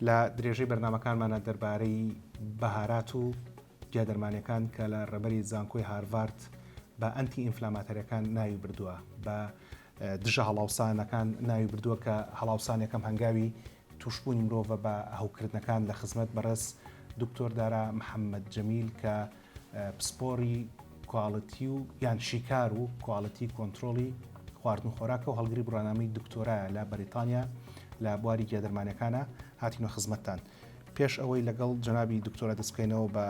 لە درێژەی بەرنامەکانمانە دەربارەی بەهارات و گیادەرمانیەکان کە لە ڕێبەری زانکۆی هارڤارد بە anti inflammatory ەکان ناوی بردووە بە دژە هەڵاوسانەکان ناوی بردووە کە هەڵاوسان یەکەم هەنگاوی توشبوونی مرۆڤە بە هەوکردنەکان لە خزمەت بەڕێز دکتۆر دارا محەممەد جەمیل کە پسپۆڕی quality و یان شیکار و quality control ی خواردن و خۆراکە و هەڵگری بڕوانامەی دکتۆرایە لە بەریتانیا لە بواری گیادەرمانەکانە هاتینەوە خزمەتتان. پێش ئەوەی لەگەڵ جەنابی دکتۆرە دەست بکەینەوە بە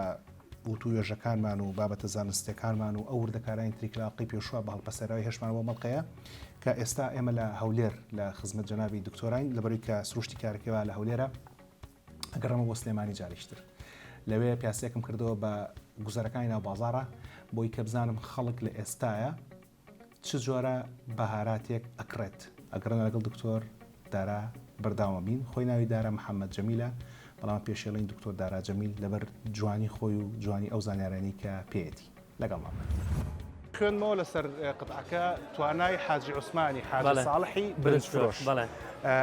وتووێژەکانمان و بابەتە زانستیەکانمان و ئەو وردەکارانی تری کە لە ئەڵقەی پێشووە بە هەڵپەسێراوی هێشتمان بۆ مەڵقەیە کە ئێستا ئێمە لە هەولێر لە خزمەت جەنابی دکتۆراین لەبەروی کە سروشتی کارەکەی وا لە هەولێرە ئەگەڕێمەوە بۆ سلێمانی جارێکی تر لەوێ پیاسەیەکم کردەوە بە گوزەرەکانی ناو بازاڕە بۆی کە بزانم خەڵک لە ئێستاە چ جۆرە بەهاراتێک ئەکڕێت؟ ئەگەڕێنە لەگەڵ دکتۆر دارا بەرداوام بین خۆی ناوی دارا محەمەد جەمیلە بەڵام پێشێڵین دکتۆر دارا جەمیل لەبەر جوانی خۆی و جوانی ئەو زانیارانەی کە پێیەتی لەگەڵمان بن. خوێندمەوە لەسەر قتعەکە توانای حاجی عوسمانی حاجی ساڵحی برنج فرۆش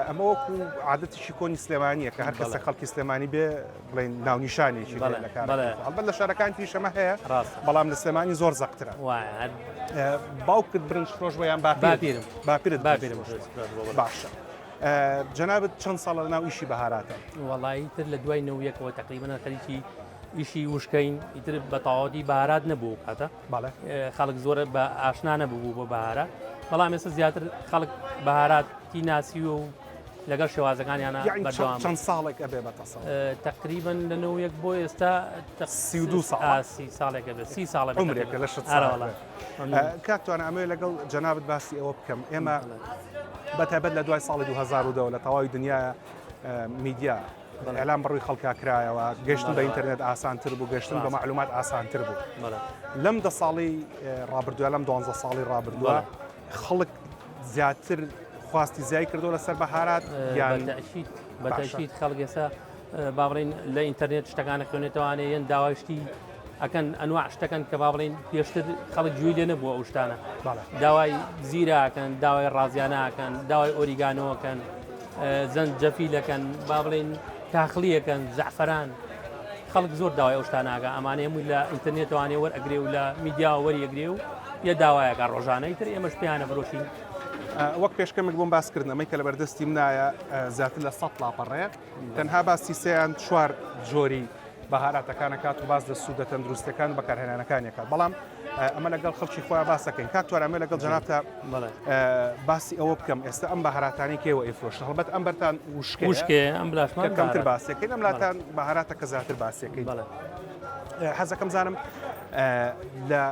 ئەمە وەکو عادەتێکی کۆنی سلێمانیە کە هەر کەسێک خەڵکی سلێمانی بێ بڵێن ناونیشانێکی لە کار هەڵبەت لە شارەکان تریش ئەمە هەیە بەڵام لە سلێمانی زۆر زەقترە باوکت برنج فرۆش بۆ یان باپیرم باپیرت باپیرم باشە جەنابت چەند ساڵە لەناو ئیشی بەهاراتە وەڵایی تر لە دوای نەویەکەوە تقریبا خەریکی ئیشی وشکەین ئیتر بە تەواوەتی بەهارات نەبوو کاتە خەڵک زۆر بە ئاشنا نەبوو بۆ بەهارات بەڵام ئێستا زیاتر خەڵک بەهاراتی ناسیوە و لەگەڵ شێوازەکانیانە بەردەوام چەند ساڵێک ئەبێ بە تەسەور تقریبا لە 91 بۆ ئێستا 32 ساڵ سی ساڵێک ئەبێ سی ساڵە عمرێکە لە شت ساڵ کاک توانا ئەمەوێ لەگەڵ جەنابت باسی ئەوە بکەم ئێمە بە تایبەت لە دوای ساڵی 2010 لە تەواوی دنیا میدیا ئەلام بەڕووی خەڵکا کرایەوە گەشتن بە ئینتەرنێت ئاسانتر بوو گەشتن بە معلومات ئاسانتر بوو لەم دە ساڵی ڕابردووە لەم دوانزە ساڵی ڕابردووە خەڵک زیاتر خواستی زیای کردو لەسەر بەهارات یان بەتەشید خەڵک ئێستا با بڵین لە ئینتەرنێت شتەکانە خوێنێتەوانێ یەن داوای شتی ئەکەن ئەنواع شتەکەن کە با بڵین پێشتر خەڵک گوێی لێ نەبووە ئەو شتانە داوای زیراکەن داوای ڕازیانەکەن داوای ئۆریگانۆکەن زەنجەفیلەکەن با بڵین کاخلیەکەن زەعفەران خەڵک زۆر داوای ئەو شتاناگە ئەمانە هەمووی لە ئینتەرنێتوانێ وەرئەگرێ و لە میدیا وەریەگرێ و یە داوایەکە ڕۆژانەی تر ئێمەش پێیانە فرۆشین. وەک پێشکەمێک بۆم باس کردن ئەمەی کە لە بەردەستی منایە زیاتر لە سە لاپەڕەیە تەنها باسی سیان چوار جۆری بەهاراتەکانە کات و باس لە سوودە تەندروستەکان و بەکارهێنانەکانی کات بەڵام ئەمە لەگەڵ خەڵکی خۆیان باسەکەین کاک توانە ئەمە لەگەڵ جەنابتا باسی ئەوە بکەم ئێستا ئەم بەهاراتانی کێوە ئەیفرۆشن هەڵبەت ئەم بەرتان وشکێ وشکێ ئەم بلاشمان کەمتر باسەکەین ئەم لاتان بەهاراتە کە زیاتر باسەکەی حەزەکەم زانم لە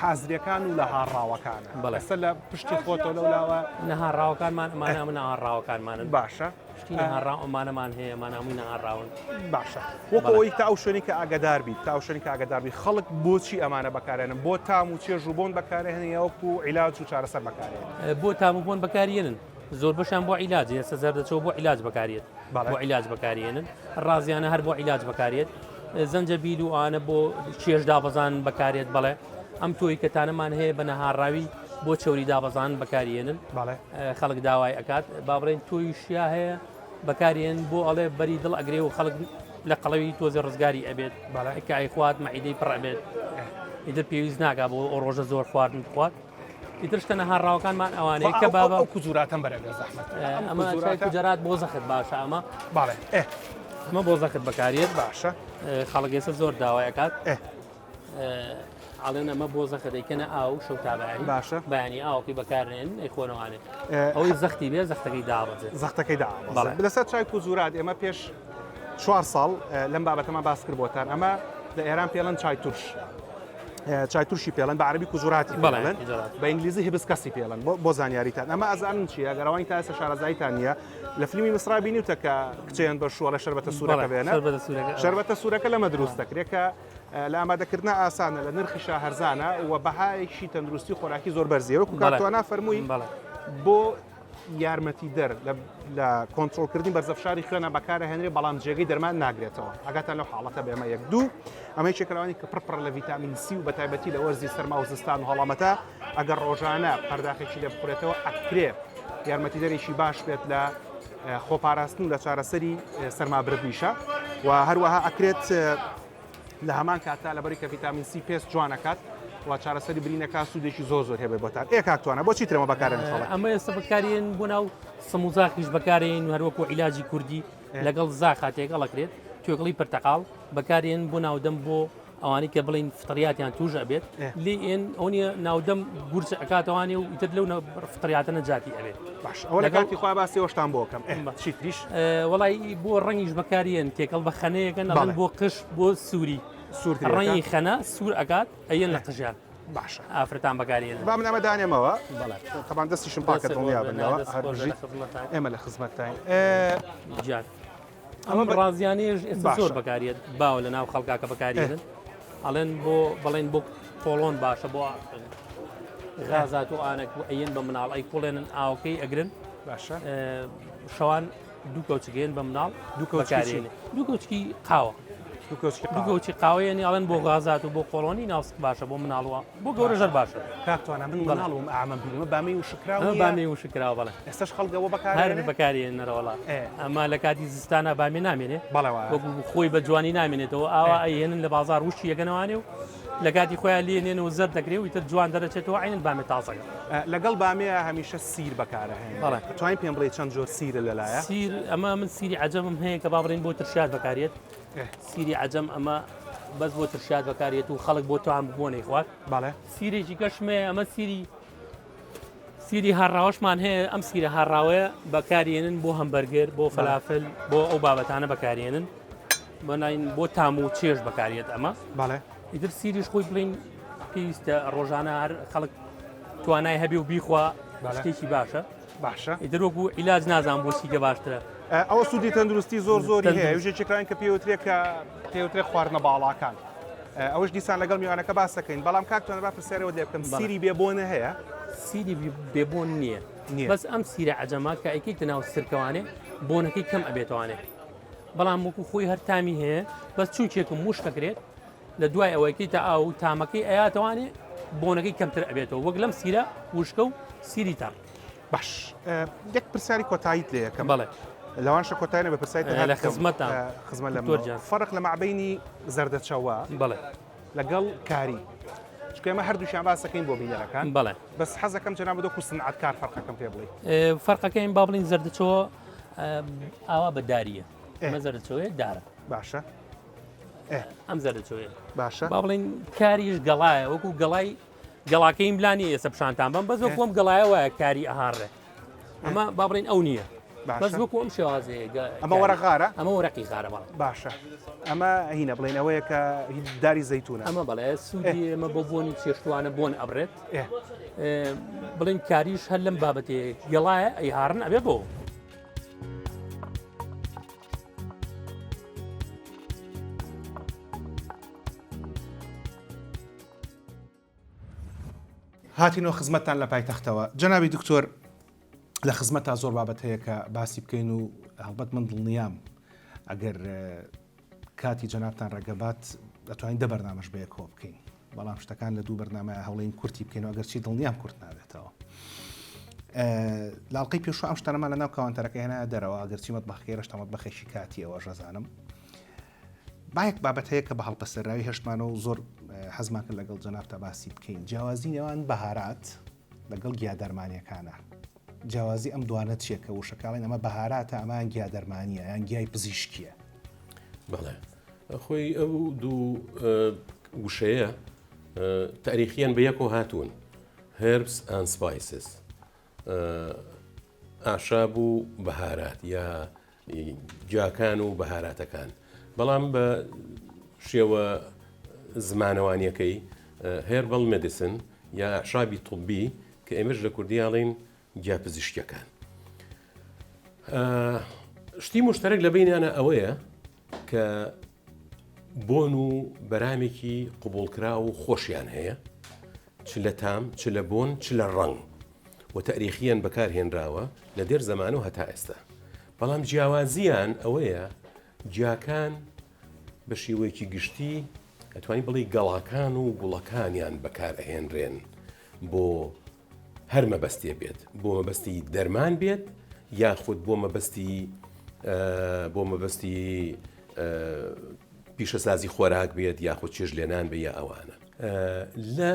حازریەکان و لە هاڕاوەکان بەڵێ لە پشتی خۆتۆ لەولاوە نەهاڕاوەکانمان ئەمانە من نەهاڕاوەکانمانن باشە شتی نەهاڕاو ئەمانەمان هەیە ئەمانە هەمووی نەهاڕاون. باشە وەکو ئەوەی تا ئەو شوێنەی کە ئاگادار بیت تا ئەو شوێنەی کە ئاگادار بیت خەڵک بۆچی ئەمانە بەکارێنن بۆ تام و چێژ و بۆن بەکارێنن یا وەکو عیلاج و چارەسەر بەکارێنن؟ بۆ تام و بۆن بەکارێنن زۆربەشیان بۆ عیلاج ئێستا زەردەچەوە بۆ عیلاج بەکارێت بۆ عیلاج بەکارێنن ڕازیانە هەر بۆ عیلاج بەکارێت زەنجەبیل و ئانە بۆ چێژ دابەزان بەکارێت بەڵێ ئەم تۆی کەتانەمان هەیە بە نەهاڕاوی بۆ چەوری دابەزان بەکارێنن خەڵک داوای ئەکات با بڵێن تۆی شیا هەیە بەکارێن بۆ ئەڵێ بەری دڵ ئەگرێ و خەڵک لە قەڵەوی تۆزێ ڕزگاری ئەبێت کە ئەیخوات مەعیدەی پڕ ئەبێت ئیتر پێویست ناکا بۆ ئەو ڕۆژە زۆر خواردن بخوات ئیتر شتە نەهاڕاوەکانمان ئەوانەیە کە بابە ئەو کوجوراتەم بەرە بێ زەحمەت ئەمە کوجرات بۆ زەخت باشە ئەمە باڵێ ئەمە بۆ زەخت بەکارێت باشە خەڵک ئێستا زۆر داوای ئەکات ئەڵێن ئەمە بۆ زەخت دەیکەنە ئاو شەو تا بەیانی باشە بەیانی ئاوەکەی بەکارنێن ئەیخۆنەوانێ ئەوەی زەختی بێ زەختەکەی دابەزێت زەختەکەی دابەزێت لەسەر چای کوزورات ئێمە پێش چوار ساڵ لەم بابەتەمان باس کرد بۆتان ئەمە لە ئێران پێڵەن چای ترش چای ترشی پێڵەن بە عربی کوزوراتی پێڵەن بە ئینگلیزی hibiscus ی پێڵەن بۆ زانیاریتان ئەمە ئەزانن چییە گەرەوانی تا ئێستا شارەزاییتان نییە لە فیلمی میسرا بینیوتە کە کچێن بە شووەڵە شەربەتە سوورەکە بێنە شەربەتە سوورەکە لەمە دروست دەکرێت کە لە ئامادەکردنا ئاسانە، لە نرخیشا هەرزانە و بەهایەکی تەندروستی و خۆراکی زۆر بەرزیە وەکو کاک توانا فەرمووی بۆ یارمەتیدەر لە کۆنترۆڵکردنی بەرزەفشاری خوێنە بەکارەهێنرێ بەڵام جێگەی دەرمان ناگرێتەوە ئاگاتان لەو حاڵەتە بێمە یەک دوو ئەمە یەکێکە لەوانەی کە پڕ پڕ لە ڤیتامین سی و بەتایبەتی لە وەرزی سەرما و زستان و هەڵامەتە ئەگەر ڕۆژانە پەرداخێکی لێ بخورێتەوە ئەکرێ یارمەتیدەرێکی باش بێت لە. خۆپاراستن و لە چارەسەری سەرمابردنیشە و هەروەها ئەکرێت لە هەمان کاتا لەبەری کە ڤیتامین سی پێست جوان ئەکات و چارەسەری برینەکە سوودێکی زۆر زۆر هەبێت بۆتان ئێ کاک توانا بۆچی ترەمە بەکارێن خەڵک ئەمە ئێستا بەکارێن بۆ ناو سموزاخیش بەکارێن هەروەکو عیلاجی کوردی لەگەڵ زاخا تێکەڵەکرێت توێکڵی پرتەقاڵ بەکارێن بۆ ناودەم بۆ ئەوانەی کە بڵین فطریاتیان توش ئەبێت لێ ئێن ئەو نیە ناودەم گورچ ئەکاتەوانێ و ئیتر لەو فطریاتە نەجاتی ئەبێت باش ئەوە لە کاتی خوا باسی ئەوشتان بۆ کەم چی تریش وەڵای بۆ ڕەنگیش بەکاریێن تێکەڵ بە خەنەیەکەن ئەڵێن بۆ قژ بۆ سووری سوور ڕەنگی خەنە سوور ئەکات ئەیەن لە قژیان باشە ئافرەتان بەکارێن با من ئەمە دانێمەوە تەبان دەستیشم پاکە دڵنیا بنەوە ئێمە لە خزمەتتاین گیان ئەمە ڕازیانەیەش ئێستا زۆر بەکاریێت باوە لە ناو خەڵکا کە بەکاریێنن ئەڵێن بۆ بڵێن بۆ قۆڵۆن باشە بۆ غازات و ئانەک و ئەیەن بە مناڵ ئەی کوڵێنن ئاوەکەی ئەگرن باشە شەوان دوو کەوچگێن بە مناڵ دوو کەوچکارێنێ دوو کەوچکی قاوە دوو کەوچکی قاوە یعنی ئەڵێن بۆ غازات و بۆ قۆڵۆنی ناوسک باشە بۆ مناڵوە بۆ گەورە ژەر باشە. کاک توانا من مناڵ بووم ئامەم بینیوە بامی وشکراو نیە؟ بامی وشکراوە بەڵێ. ئێستاش خەڵک ئەوە بەکار هەر بەکاری هێنەرە وەڵا ئەمە لە کاتی زستانە بامی نامێنێ بەڵێ وایە وەکو خۆی بە جوانی نامێنێتەوە ئاوا ئەیهێنن لە بازاڕ وشکی یەکەنەوانێ و لە کاتی خۆیان لێنێن و زەرد دەکرێ و ئیتر جوان دەرەچێتەوە عەینەن بامێ تازەکە. لەگەڵ بامێ هەمیشە سیر بەکارەهێنرێ بەڵێ. ئەتوانی پێم بڵێی چەند جۆر سیرە لەلایە؟ سیر ئەمە من سیری عەجەمم هەیە کە با بڵێین بۆ ترشیات بەکارێت سیری عەجەم ئەمە بەس بۆ ترشیات بەکارێت و خەڵک بۆ تام بۆ نەیخوات بەڵێ سیرێکی کەشمەیە ئەمە سیری سیری هاڕاوەشمان هەیە ئەم سیرە هاڕاوەیە بەکارێنن بۆ هەمبەرگر بۆ فەلافل بۆ ئەو بابەتانە بەکارێنن بەناین بۆ تام و چێژ بەکارێت ئەمە بەڵێ ئیتر سیریش خۆی بڵین پێویستە ڕۆژانە هەر خەڵک توانای هەبێ و بیخوا شتێکی باشە باشە ئیتر وەکو عیلاج نازانم بۆ چی کە باشترە. ئەوە سوودی تەندروستی زۆر زۆری هەیە ئەویش یەکێکە کە پێوترێ کە پێوترێ خواردنە باڵاکان ئەوەش دیسان لەگەڵ میوانەکە باس دەکەین بەڵام کاک توانە با پرسیارەوە لێ بکەم سیری بێبۆنە هەیە سیری بێبۆن نییە بەس ئەم سیرە عەجەمە کە ئەیکەیتە ناو سرکەوانێ بۆنەکەی کەم ئەبێتوانێ بەڵام وەکو خۆی هەر تامی هەیە بەس چونکێکم وشک دەکرێت لە دوای ئەوەی کەیتە ئاو و تامەکەی ئەیاتەوانێ بۆنەکەی کەمتر ئەبێتەوە وەک لەم سیرە وشکە و سیری تەڕ. باش یەک پرسیاری کۆتاییت لێ یەکەم بەڵێ. لەوانشە کۆتایی نەبێ پرسیاری تەنها لە خزمەتتان خزمەت لە دکتۆر گیان. فەرق لە مابەینی زەردەچەوە بەڵێ. لەگەڵ کاری چونکە ئێمە هەردووکیان باس دەکەین بۆ بینەرەکان بەڵێ. بەس حەزەکەم جەنابت وەکو سنعەتکار فەرقەکەم پێ بڵێی. فەرقەکەی با بڵێین زەردەچەوە ئاوا بە دارییە ئەمە زەردەچەوەیە دارە. باشە. ئەم زەردەچۆیە باشە با بڵین کاریش گەڵایە وەکو گەڵای گەڵاکەیم لانی ئێستا پیشانتان بم بەس وەکو ئەم گەڵایە وایە کاری ئەهاڕێ ئەمە با بڵین ئەو نییە بەس وەکو ئەم شێوازەیە ئەمە وەرە غارە ئەمە وەرەقی غارە بەڵێ باشە ئەمە هینە بڵێن ئەوەیە کە داری زەیتونە ئەمە بەڵێ سوودی ئێمە بۆ بۆنی چێشتوانە بۆن ئەبرێت بڵین کاریش هەر لەم بابەتێ گەڵایە ئەیهاڕن ئەبێ بۆ. هاتینەوە خزمەتتان لە پایتەختەوە جەنابی دکتۆر لە خزمەتتا زۆر بابەت هەیە کە باسی بکەین و هەڵبەت من دڵنیام ئەگەر کاتی جەنابتان ڕێگەبات دەتوانین دە بەرنامەش بەیەکەوە بکەین بەڵام شتەکان لە دوو بەرنامە هەوڵین کورتی بکەین و ئەگەرچی دڵنیام کورت نابێتەوە لاڵقەی پێشوو ئەم شتانەمان لە ناو کاوانتەرەکە هێنا دەرەوە ئەگەرچی مەتبەخەکەی ڕشتە مەتبەخێکی کاتیەوە ژەزانم باەک بابەت هەیە کە بە هەڵپەسەراوی هێشتمانەوە و زۆر حەزمان کرد لەگەڵ جەنابتا باسی بکەین جیاوازی نێوان بەهارات لەگەڵ گیادەرمانیەکانە جیاوازی ئەم دوانە چییە کە وشەکەڵێن ئەمە بەهاراتە ئەمان گیادەرمانیە یان گیای پزیشکیە بەڵێ خۆی ئەو دوو وشەیە تاریخیان بە یەکۆ هاتوون Herbs and Spices ئاشاب و بەهارات یا گیاکان و بەهاراتەکان بەڵام بە شێوە زمانەوانیەکەی Herbal Medicine یا ئەعشابی طبی کە ئێمەش لە کوردی ئەڵێین گیا پزیشکیەکان شتی مشتەرەک لە بینیانە ئەوەیە کە بۆن و بەرامێکی قوبوڵکراو و خۆشیان هەیە چ لە تام چ لە بۆن چ لە ڕەنگ و تەریخیان بەکارهێنراوە لە دێر زەمان و هەتا ئێستا بەڵام جیاوازیان ئەوەیە گیاکان بە شێوەیەکی گشتی ئەتوانی بڵێی گەڵاکان و گوڵەکانیان بەکار ئەهێنرێن بۆ هەر مەبەستێ بێت بۆ مەبەستی دەرمان بێت یاخود بۆ مەبەستی بۆ مەبەستی پیشەسازی خۆراک بێت یاخود چێژ لێنان بێ یا ئەوانە لە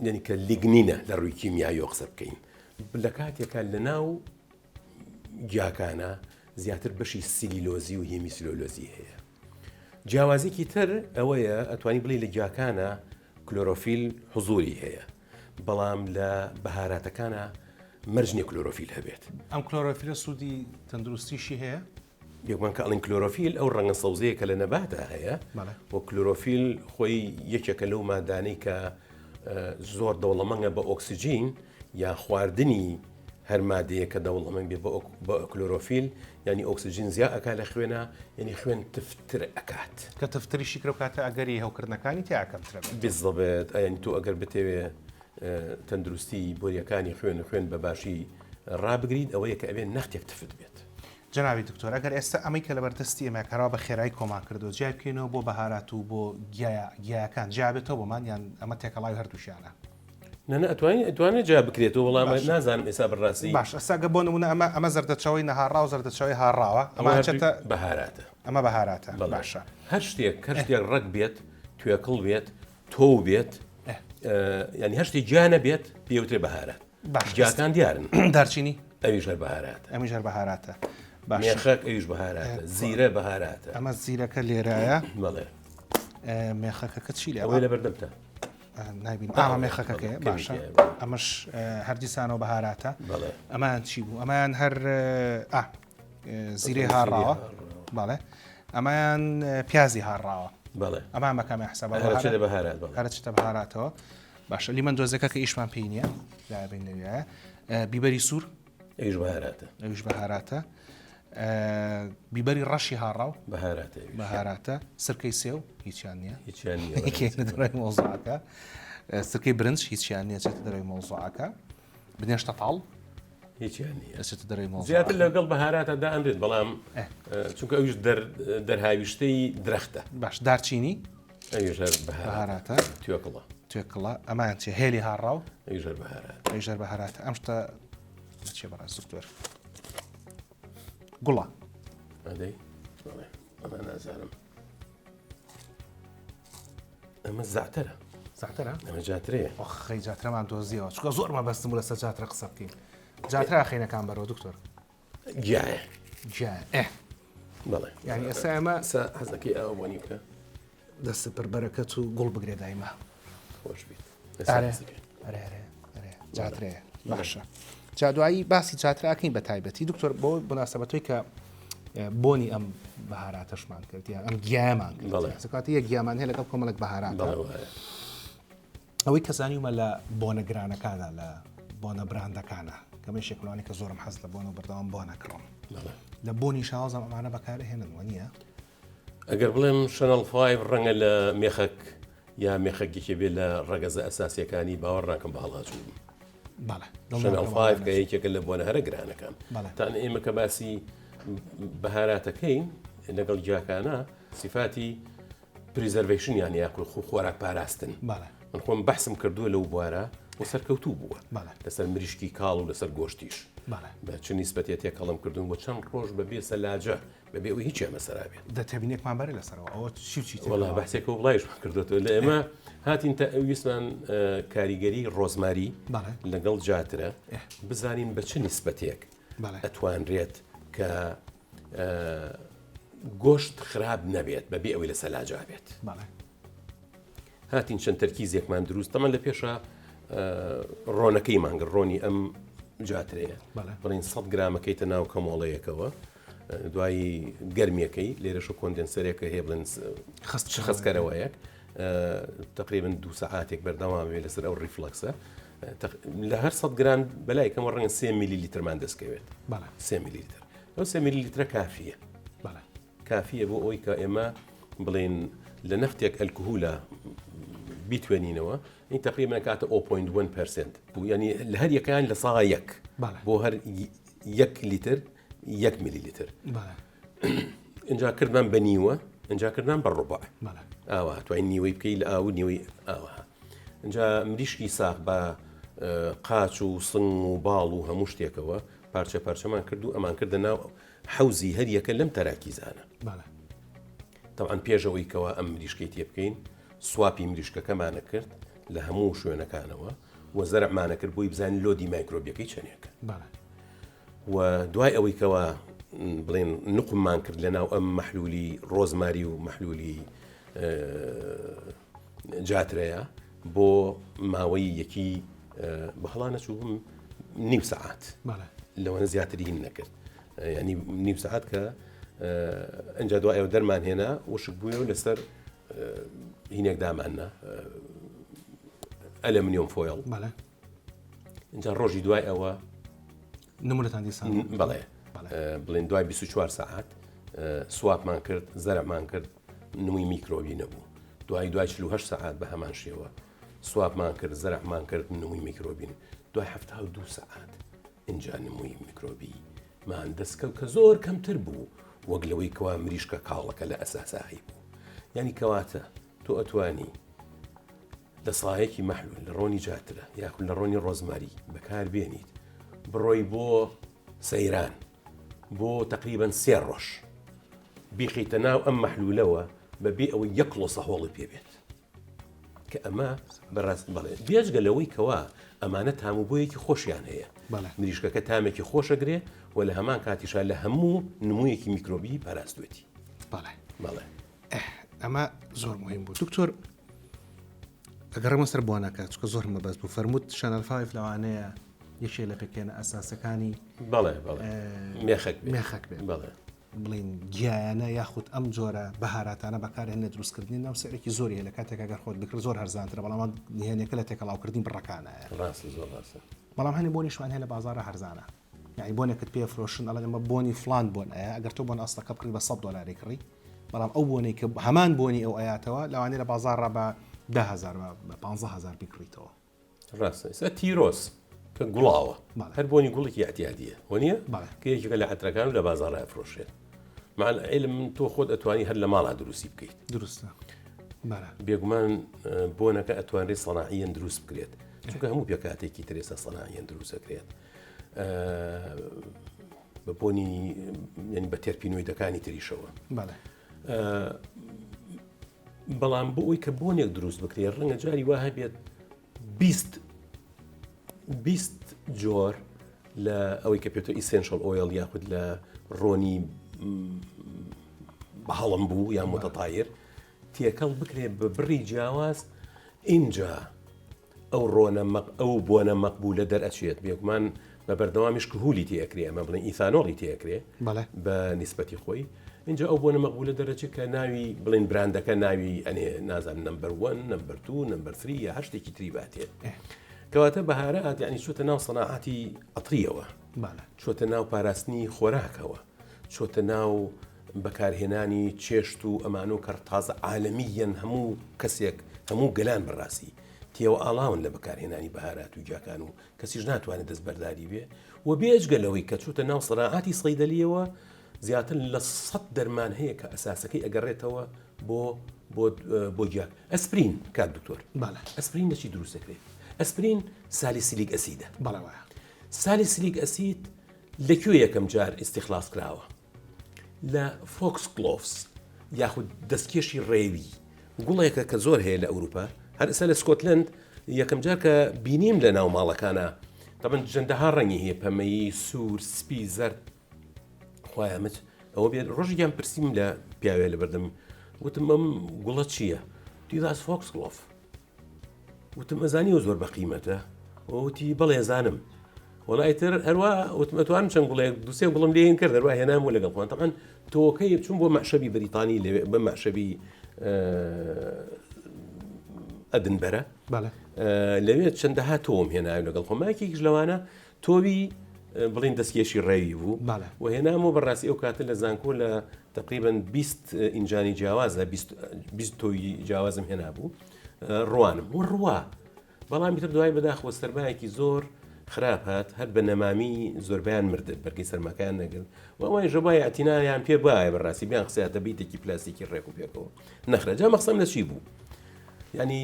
یعنی کە لیگنینە لە ڕووی کیمیاییەوە قسە بکەین لە کاتێکا لە ناو گیاکانە زیاتر بەشی سیلیلۆزی و هێمیسلۆلۆزی هەیە جیاوازێکی تر ئەوەیە ئەتوانی بڵێ لە گیاکانە کلۆرۆفیل حزوری هەیە بەڵام لە بەهاراتەکانە مەرج نیە کلۆرۆفیل هەبێت. ئەم کلۆرۆفیلە سوودی تەندروستیشی هەیە؟ بێگومان کە ئەڵێن کلۆرۆفیل ئەو ڕەنگە سەوزەیە کە لە نەباتا هەیە و کلۆرۆفیل خۆی یەکێکە لەو مادانەی کە زۆر دەوڵەمەنگە بە ئۆکسجین یا خواردنی هەر مادەیە کە دەوڵەمەند بێ بە کلۆرۆفیل یعنی ئۆکسجین زیا ئەکا لە خوێنە یعنی خوێن تفتر ئەکات. کە تفتریشی کرد کاتە ئەگەری هەوکردنەکانی تیا کەمترە بێت. بالضبط یعنی تۆ ئەگەر بتەوێ تەندروستی بۆریەکانی خوێن و خوێن بە باشی ڕابگریت ئەوەیە کە ئەبێ نەختێک تفت بێت. جەنابی دکتۆر ئەگەر ئێستا ئەمەی کە لەبەردەستی ئێمە کەرا بە خێرایی کۆمان کردووە جیای بکەینەوە بۆ بەهارات و بۆ گیایە گیایەکان جیا بێتەوە بۆمان یان ئەمە تێکەڵاوی هەردووشیانە؟ نا نا ئەتوانین ئەتوانێت جیا بکرێتەوە بەڵام باشە. نازانم ئێستا بەڕاستی باش ئەستا گە بۆ نمونە ئەمە ئەمە زەردەچەوەی نەهاڕاو زەردەچەوەی هاڕاوە ئەمە ئەمە هەردووی ئەچێتە بەهاراتە. ئەمە بەهاراتە بەڵێ باشە. هەر شتێک هەر شتێک ڕەگ بێت توێکڵ بێت تۆو بێت یانی هەر شتێک گیا نەبێت پێوترێ بەهارات. باش گیاکان دیارن. دارچینی؟ ئەویش هەر بەهاراتە. ئەمیش هەر بەهاراتە. باشە. مێخەک ئەویش بەهاراتە. زیرە بەهاراتە. ئەمە زیرەکە لێرایە. بەڵێ. مێخەکەکە چی لێ؟ ئەوەی لەبەردەمتە. نایبینم. ئاها مێخەکەکەیە. باشە. ئەمەش هەر دیسانەوە بەهاراتە. بەڵێ. ئەمەیان چی بوو؟ ئەمەیان هەر ئا زیرەی هاڕاوە. بەڵێ. ئەمەیان پیازی هاڕاوە. بەڵێ. ئەمان بە کامیان حسابە؟ هەرچێتە بەهارات. بەڵێ. هەرچێتە بەهاراتەوە. باشە لیمەن دۆزەکە کە ئیشمان پێی نییە لابین لەویایە بیبەری سوور ئەویش بەهاراتە ئەویش بەهاراتە بیبەری ڕەشی هاڕاو بەهاراتە بەهاراتە سرکەی سێو هیچیان نییە هیچیان نییە دەرەوەی مۆزعەکە سرکەی برنج هیچیان نییە چێتە دەرەوەی مۆزعەکە بنێشتە تاڵ هیچیان نییە ئەچێتە دەرەوەی مۆزعەکە زیاتر لەگەڵ بەهاراتە دائەنرێت بەڵام چونکە ئەویش دەرهاویشتەی درەختە باش دارچینی ئەویش هەر بەهاراتە توێکڵە توێکڵە ئەمان چێ هێلی هاڕاو ئەویش هەر بەهارات ئەویش هەر بەهاراتە ئەم شتە چێ بەڕێز دکتۆر گوڵە ئەدەی بەڵێ ئەمە نازانم ئەمە زەعتەرە زەعتەرە ئەمە جاترەیە ئۆخی جاترەمان دۆزیەوە چونکە زۆر مەبەستم بوو لەسەر جاترە قسە بکەین جاترە خەینەکان بەرەوە دکتۆر گیایە گیایە ئێ بەڵێ یعنی ئێستا ئێمە سا حەزەکەی ئاوە بۆنی بکە دەست پر بەرەکەت و گوڵ بگرێ دایمە خۆش بیت ئەرێ ئەرێ ئەرێ ئەرێ جاترەیە باشە جا دوایی باسی جاتراکەین بە تایبەتی دکتۆر بۆ مناسبەتەوەی کە بۆنی ئەم بەهاراتەشمان کرد یان ئەم گیایەمان کرد کاتی یەک گیامان هەیە لەگەڵ کۆمەڵێک بەهارات ئەوەی کە زانیومە لە بۆنە گرانەکانە لە بۆنە براندەکانە کە من شێکلوانی کە زۆرم حەز لە بۆن و بەردەوام بۆنە کڕم لە بۆنی شاوازم ئەمانە بەکارهێنن وە نییە ئەگەر بڵێم شەنەڵ فایڤ ڕەنگە لە مێخەک یا مێخەک یەکێ بێ لە ڕەگەزە ئەساسیەکانی باوەڕ ناکەم بە هەڵاچوو بم. بەڵێ شەنەڵ فایڤ کە یەکێکە لە بۆنە هەرە گرانەکان. تان ئێمە کە باسی بەهاراتەکەین لەگەڵ گیاکانە سیفاتی preservation یان یاخود خۆ خۆراک پاراستن. من خۆم بەحسم کردووە لەو بوارە و سەرکەوتوو بووە لەسەر مریشکی کاڵ و لەسەر گۆشتیش بە چ نیسبەتێ تێکەڵم کردوون بۆ چەند ڕۆژ بەبێ سەلاجە بەبێ ئەوەی هیچیان بەسەرا بێت. دە تێبینیەکمان بەرێ لەسەرەوە ئەوە چی و چی تێکەڵاوە؟ وەڵا بەحسێکە و بڵاویشمان کردۆتەوە لە ئێمە هاتین تا ویستمان کاریگەری ڕۆزماری لەگەڵ جاترە بزانین بە چ نیسبەتێک ئەتوانرێت کە گۆشت خراپ نەبێت بەبێ ئەوەی لە سەلاجا بێت. هاتین چەند تەرکیزێکمان دروست تەمان لە پێشە ڕۆنەکەی مانگە ڕۆنی ئەم جاترەیە بڵین 100 گرامەکەیتە ناو کەمۆڵەیەکەوە دوایی گەرمیەکەی لێرەش و condenser ێکە هەیە بڵێن خەستکەرەوەیەک تقریبا دو سەعاتێک بەردەوام بێ لەسەر ئەو reflux ە لە هەر 100 گرام بەلای کەمە ڕەنگە سێ میلی لیترمان دەستکەوێت سێ میلی لیتر ئەو سێ میلی لیترە کافیە کافیە بۆ ئەوی کە ئێمە بڵێن لە نەختێک ئەلکهولە بیتوێنینەوە این تقریبا کاتە 0.1 percent ینی لە هەر یەکان لە سا یەک بۆ هەر یەک لیتر یەک میلیلیتر ئینجا کردمان بە نیوە ئینجا کردمان بە ڕوبع ئاوا توای نیوەی بکەی لە ئاو نیوەی ئاوەها اینجا مریشکی ساغ بە قاچ و سنگ و باڵ و هەموو شتێکەوە پارچە پارچەمان کرد و ئەمان کردە ناو حەوزی هەر یەکە لەم تەراکیزانە. تەبعەن پێش ئەوەی کەوا ئەم مریشکەی تێ بکەین swab ی مریشکەکەمانە کرد لە هەموو شوێنەکانەوە و زەرعمانە کرد بۆی بزانین load ی مایکرۆبیەکەی چەندێکە. و دوای ئەوەی کەوا بڵێن نقممان کرد لە ناو ئەم مەحلولی ڕۆزماری و مەحلولی جاترەیە بۆ ماوەی یەکی بە هەڵا نەچووبم نیو سەعات لەوەنە زیاتری هین نەکرد ینی نیو سەعات کە ئەجا دوای ئەو دەرمان هێنا وشک بوویەوە لەسەر هینێک داماننا aluminum foil اینجا ڕۆژی دوای ئەوە نمونەتان دیسان بەڵێ بڵێن دوای 24 سەعات swab مان کرد زەرعمان کرد نموی میکرۆبی نەبوو دوای دوای 48 سەعات بە هەمان شێوە swab مان کرد زەرعمان کرد نموی میکرۆبین دوای 72 سەعات اینجا نموی میکرۆبی مان دەستکەوت کە زۆر کەمتر بوو وەک لەوەی کەوا مریشکە کاڵەکە لە ئەساسا هەیبوو یعنی کەواتە تۆ ئەتوانی لە سایەکی مەحلول لە ڕۆنی جاترە یاخود لە ڕۆنی ڕۆزماری بەکار بێنیت بڕۆی بۆ سەیران بۆ تقریبان سێ ڕۆژ بیخیتە ناو ئەم مەحلولەوە بەبێ ئەوەی یەک کڵۆسە هۆڵی پێ بێت کە ئەمە بەڕاست بەڵێ بێجگە لەوەی کەوا ئەمانە تام و بۆیەکی خۆشیان هەیە مریشکەکە تامێکی خۆشەگرێ و لە هەمان کاتیشا لە هەموو نموویەکی میکرۆبی پاراستوێتی بەڵێ بەڵێ ئەمە زۆر مهم بوو دکتۆر ئەگەڕێمە سەر بۆنەکە چکە زۆر مەبەست بوو فەرمووت Chanel Five لەوانەیە یەکێ لە پێکێنە ئەساسەکانی بەڵێ بەڵێ مێخەک مێخەک بێ بەڵێ بڵین گیایانە یاخود ئەم جۆرە بەهاراتانە بەکارهێن لە دروستکردنی ناو سعرێکی زۆری هەیە لە کاتێک ئەگەر خۆت بکڕ زۆر هەرزانترە بەڵام نهێنەکە لە تێکەڵاوکردنی بڕەکانە ڕاستە زۆر ڕاستە بەڵام هەنی بۆنیشمان هەیە لە بازاڕە هەرزانە یعنی بۆنێکت پێ فرۆشن ئەڵێن ئەمە بۆنی فلان بۆن ئەیە ئەگەر تۆ بۆن ئەسڵەکە بکڕی بە 100 دلاری کڕی بەڵام ئەو بۆنەی کە هەمان بۆنی ئەو ئەیاتەوە لەوانەیە لە بازاڕا بە 10000 بە 15000 بیکڕیتەوە. ڕاستە ئێستا تیرۆس کە گوڵاوە هەر بۆنی گوڵێکی اعتیادیە وەنیە کە یەکێکە لە عەترەکان و لە بازاڕا ئەفرۆشرێت مع العلم تۆ خۆت ئەتوانی هەر لە ماڵا دروستی بکەیت دروستە بێگومان بۆنەکە ئەتوانرێت سەناعیەن دروست بکرێت چونکە هەموو پێکاتێکی ترێسە سەناعیەن دروستەکرێت بە بۆنی یعنی بە تێرپینۆیدەکانی تریشەوە بەڵام بۆ ئەوی کە بۆنێک دروست بکرێت ڕەنگە جاری وا هەبێت 20 20 جۆر لە ئەوەی کە پێتۆ essential oil یاخود لە ڕۆنی بەهەڵم بوو یان متەتایر تێکەڵ بکرێت بە بڕی جیاواز ئینجا ئەو ڕۆنە مەق ئەو بۆنە مەقبولە دەرئەچێت بێگومان بە بەردەوامیش کهولی تێ ئەکرێ ئەمە بڵێن ئیثانۆڵی تێ ئەکرێ بەڵێ. بە نیسبەتی خۆی ئینجا ئەو بۆنە مەقبولە دەرەچێت کە ناوی بڵێن براندەکە ناوی ئەنێ نازانم number one number two number three یا هەر شتێکی تری باتێ کەواتە بەهارات یعنی چۆتە ناو سەناعەتی عەتریەوە بەڵێ. چۆتە ناو پاراستنی خۆراکەوە چۆتە ناو بەکارهێنانی چێشت و ئەمانە و کە تازە عالەمییەن هەموو کەسێک هەموو گەلان بەڕاستی تێوە ئاڵاون لە بەکارهێنانی بەهارات و گیاکان و کەسیش ناتوانێت دەستبەرداری بێ و بێجگە لەوەی کە چوتە ناو سەناعاتی سەیدەلیەوە زیاتر لە سەد دەرمان هەیە کە ئەساسەکەی ئەگەڕێتەوە بۆ بۆ بۆ گیا ئەسپرین کاک دکتۆر بەڵێ ئەسپرین لە چی دروست دەکرێت ئەسپرین salicylic acid ە بەڵێ وایە salicylic acid لە کوێ یەکەم جار ئیستیخلاص کراوە لە foxgloves یاخود دەستکێشی ڕێوی گوڵێکە کە زۆر هەیە لە ئەوروپا هەر ئێستا لە سکۆتلند یەکەم جار کە بینیم لە ناو ماڵەکانە تەبەن جەندەها ڕەنگی هەیە پەمەیی سوور سپی زەرد خوایە مچ ئەوە بێت ڕۆژێکیان پرسیم لە پیاوێ لە بەردەم وتم ئەم گوڵە چییە؟ تیداس foxglove وتم ئەزانی ئەو زۆر بەقیمەتە وتی بەڵێ ئەزانم وەڵا ئیتر هەروە وتم ئەتوانم چەند گوڵێک دوسێ گوڵم لێین کرد هەروە هێنام و لەگەڵ خۆم تەبعەن تۆکەی چون بۆ مەعشەبی بەریتانی لەوێ بە مەعشەبی ئەدنبەرە لەوێ چەندەها تۆم هێناوی لەگەڵ خۆم یەکێکیش لەوانە تۆوی بڵین دەستکێشی ڕێوی بوو و هێنام و بەڕاستی ئەو کاتە لە زانکۆ لە تقریبا 20 ئینجانی جیاوازە 20 تۆوی جیاوازم هێنابوو ڕوانم و ڕوا بەڵام تر دوای بەداخەوە سەرمایەکی زۆر خراپ هات هەر بە نەمامی زۆربیان مردن بەرگی سەرماکەیان نەگرت و ئەوان ژەبای ئەتینایان پێ باە بەڕاستی بیان قسەیاتە بیتێکی پلاستیکی ڕێک و پێکەوە نەخرە جا مەخسەم لە چی بوو ینی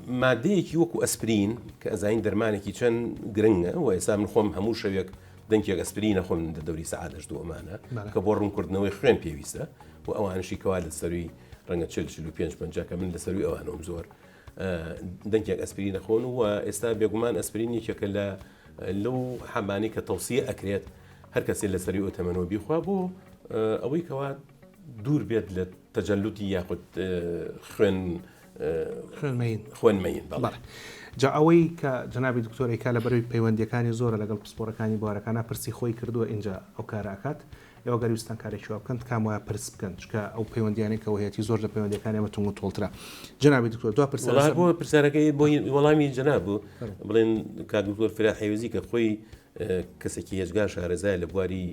مادەیەکی وەکو ئەسپرین کە ئەزانین دەرمانێکی چەند گرنگە و ئێستا من خۆم هەموو شەوێک دەنکێک ئەسپرینە خۆم لە دەوری سەعات هەشت و ئەمانە کە بۆ ڕوونکردنەوەی خوێن پێویستە و ئەوانشی کەوا لە سەروی ڕەنگە 40 45 50 کە من لە سەروی ئەوانەوەم زۆر دەنکێک ئەسپرینە خۆن و ئێستا بێگومان ئەسپرین یەکێکە لە لەو حەبانی کە تەوسیە ئەکرێت هەر کەسێ لە سەروی ئەو تەمەنەوە بیخوا بۆ ئەوەی کەوا دوور بێت لە تەجەلوتی یاخود خوێن خوێنمەین خوێنمەین بەڵێ. جا ئەوەی کە جەنابی دکتۆر ئەیکا لەبەرەوەی پەیوەندیەکانی زۆرە لەگەڵ پسپۆرەکانی بوارەکانا پرسی خۆی کردووە ئینجا ئەو کارە ئەکات ئێوە گەر ویستتان کارێکی وا بکەن تکام وایە پرس بکەن چونکە ئەو پەیوەندیانەی کە هەیەتی زۆر لە پەیوەندیەکانی ئێمە تونگ و تۆڵترە جەنابی دکتۆر دوا پرسیار وەڵا بۆ پرسیارەکەی بۆ وەڵامی جەناب بوو بڵێن کاک دکتۆر فراح حێوزی کە خۆی کەسێکی هێجگار شارەزایە لە بواری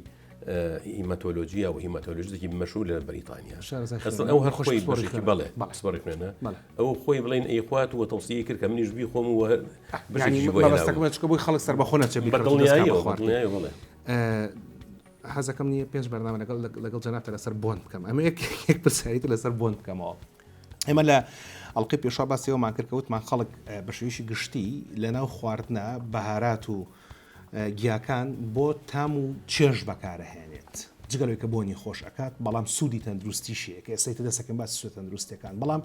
هیماتۆلۆجیا و هیماتۆلۆژیستێکی مەشهور لە بەریتانیا ئەسڵ ئەو هەر خۆی بەشێکی بەڵێ پسپۆڕی خوێنە ئەو خۆی بڵێن ئەیخوات و تەوسیەی کرد کە منیش بیخۆم و بەشێکی بۆ هێناوم. چکە بۆی خەڵک سەربەخۆ نەچێت بە دڵنیاییەوە بە دڵنیاییەوە بەڵێ. حەزەکەم نییە پێنج بەرنامە لەگەڵ لەگەڵ جەنابتە لەسەر بۆن بکەم ئەمە یەک یەک پرسیاری تر لەسەر بۆن بکەمەوە ئێمە لە ئەڵقەی پێشوا باسی ئەومان کرد کە وتمان خەڵک بە شێوەیەکی گشتی لەناو خواردنە بەهارات و گیاکان بۆ تام و چێژ بەکارەهێنێت جگە لەوەی کە بۆنی خۆش ئەکات بەڵام سوودی تەندروستیشی هەیە کە ئێستا ئیتر دەستەکەم باسی سوودە تەندروستیەکان بەڵام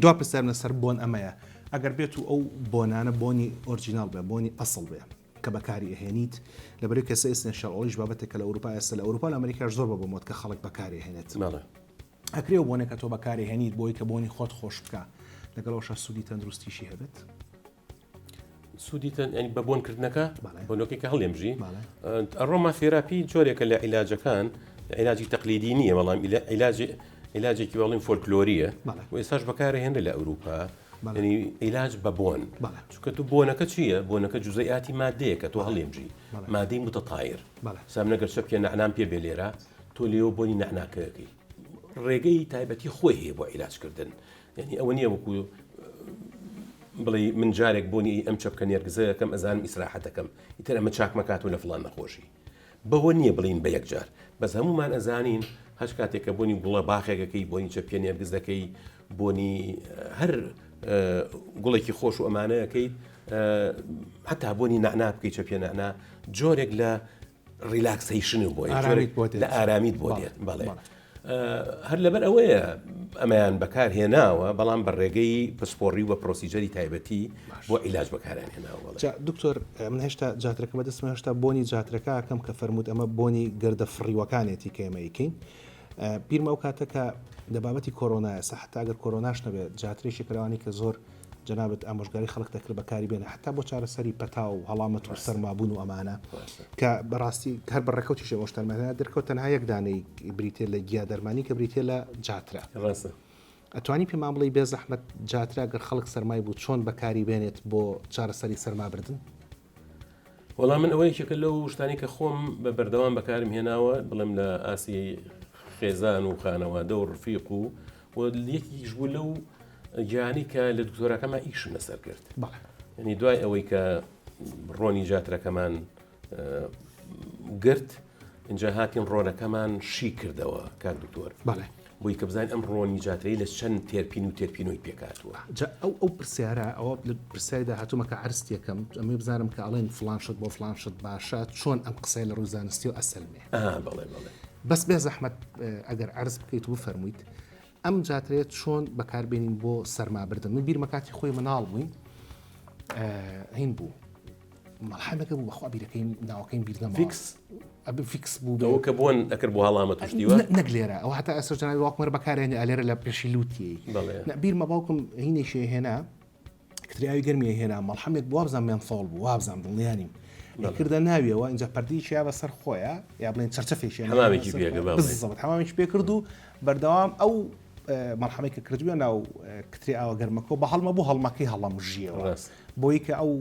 دوا پرسیارم لەسەر بۆن ئەمەیە ئەگەر بێت و ئەو بۆنانە بۆنی original بێ بۆنی ئەسڵ بێ کە بەکاری ئەهێنیت لەبەرەی کەسە essential oil یش بابەتێک کە لە ئەوروپا ئێستا لە ئەوروپا لە ئەمریکاش زۆر بە بۆمۆت کە خەڵک بەکاری هێنێت ئەکرێ ئەو بۆنە کە تۆ بەکاری هێنیت بۆی کە بۆنی خۆت خۆش بکە لەگەڵ ئەوشا سوودی تەندروستیشی هەبێت؟ سوودی تەن ینی بە بۆنکردنەکە بۆنەکەی کە هەڵێمژی aromatherapy جۆرێکە لە عیلاجەکان عیلاجی تەقلیدی نییە بەڵام عیلاجی عیلاجێکی بەڵیم فۆلکلۆریە و ئێستاش بەکارهێنرێ لە ئەوروپا ینی عیلاج بە بۆن چونکە تو بۆنەکە چییە بۆنەکە جوزئیاتی مادەیەکە تۆ هەڵێمژی مادەی متطایر سام نەگەر چەپکێ نەعنام پێ بێ لێرە تۆ لێەوە بۆنی نەعناکەکەی ڕێگەی تایبەتی خۆی هەیە بۆ عیلاجکردن یعنی ئەوە نییە وەکو بڵێ من جارێک بۆنی ئەم چەپکە نێرگزەکەم ئەزانم ئیسراحەتەکەم ئیتر ئەمە چاکمەکات و لە فڵان نەخۆشی بەوە نییە بڵین بە یەکجار بەس هەمومان ئەزانین هەچ کاتێک کە بۆنی گوڵە باخێکەکەی بۆنی چەپکە نێرگز دەکەی بۆنی هەر گوڵێکی خۆش و ئەمانەیەکەیت حتا بۆنی نەعنا بکەی چەپێ نەعنا جۆرێک لە relaxation و بۆ لە ئارامیت بۆ دێت بەڵێ هەر لەبەر ئەوەیە ئەمەیان بەکار هێناوە بەڵام بە ڕێگەی پسپۆڕی و بە procedure ی تایبەتی بۆ عیلاج بەکاران هێناوە دکتۆر من هێشتا جاترەکە بەدەستم هێشتا بۆنی جاترەکە ئەکەم کە فەرمووت ئەمە بۆنی گردە فڕیوەکانێتی کە ئێمە ئەیکەین بیرمە ئەو کاتە کە لە بابەتی کۆرۆنا ئێستا حتا ئەگەر کۆرۆناش نەبێت جاترێکی کراوانی کە زۆر جەنابت ئامۆژگاری خەڵک دەکرد بەکاری بێنە حتا بۆ چارەسەری پەتا و هەڵامەت و سەرمابوون و ئەمانە کە بەڕاستی هەر بە ڕێکەوتیش ئەوە شتانمانە دەرکەوت تەنها یەک دانەی بریتە لە گیا دەرمانی کە بریتە لە جاترە ڕاستە ئەتوانی پێمان بڵێی بێ زەحمەت جاترا گەر خەڵک سەرمای بوو چۆن بەکاری بێنێت بۆ چارەسەری سەرمابردن؟ وەڵا من ئەوە یەکێکە لەو شتانی کە خۆم بە بەردەوام بەکارم هێناوە بڵێم لە ئاسی خێزان و خانەوادە و ڕفیق و و یەکیش بوو لەو گیانی کە لە دکتۆراکەما ئیشم لەسەر کرد ینی دوای ئەوەی کە ڕۆنی جاترەکەمان گرت اینجا هاتین ڕۆنەکەمان شی کردەوە کاک دکتۆر بەڵێ بۆی کە بزانین ئەم ڕۆنی جاترەی لە چەند تێرپین و تێرپینۆی پێکهاتووە. جا ئەو ئەو پرسیارە ئەوە لە پرسیاری داهاتوومە کە عەرزت یەکەم ئەمەوێ بزانم کە ئەڵێن فڵان شت بۆ فڵان شت باشە چۆن ئەم قسەیە لە ڕووی زانستیەوە ئەسەلمێ؟ ئا بەڵێ بەڵێ. بەس بێ زەحمەت ئەگەر عەرز بکەیت و بفەرموویت ئەم جاترەیە چۆن بەکاربێنین بۆ سەرمابردن من بیرمە کاتی خۆی مناڵ بووین هین بوو مەڵحەمێکە بوو بەخوا بیرەکەی ناوەکەیم بیر نەماوە فیکس ئەبێ فیکس بوو ئەوە کە بۆن ئەکرد بۆ هەڵامەت و شتی وا نەک لێرە ئەوە هەتا ئێستا جەنابی باوکم هەر بەکارێنێ ئەلێرە لە پێشی لوتیەی بەڵێ نە بیرمە باوکم هینێکی هێنا کتری ئاوی گەرمی هێنا مەڵحەمێک بوو وابزانم menthol بوو وابزانم دڵنیا نیم کردە ناویەوە اینجا پەردەیەکی یا بەسەر خۆیە یا بڵێن چەرچەفێکی هێنا حەمامێکی بەسەر پێ کرد، خۆیە. با بڵێین. بالضبط حەمامێکی پێ کرد و بەردەوام ئەو مەڵحەمەی کە کردووە ناو کتری ئاوە گەرمەکە بە هەڵمە بوو هەڵمەکەی هەڵەمژیەوە ڕاست. بۆی کە ئەو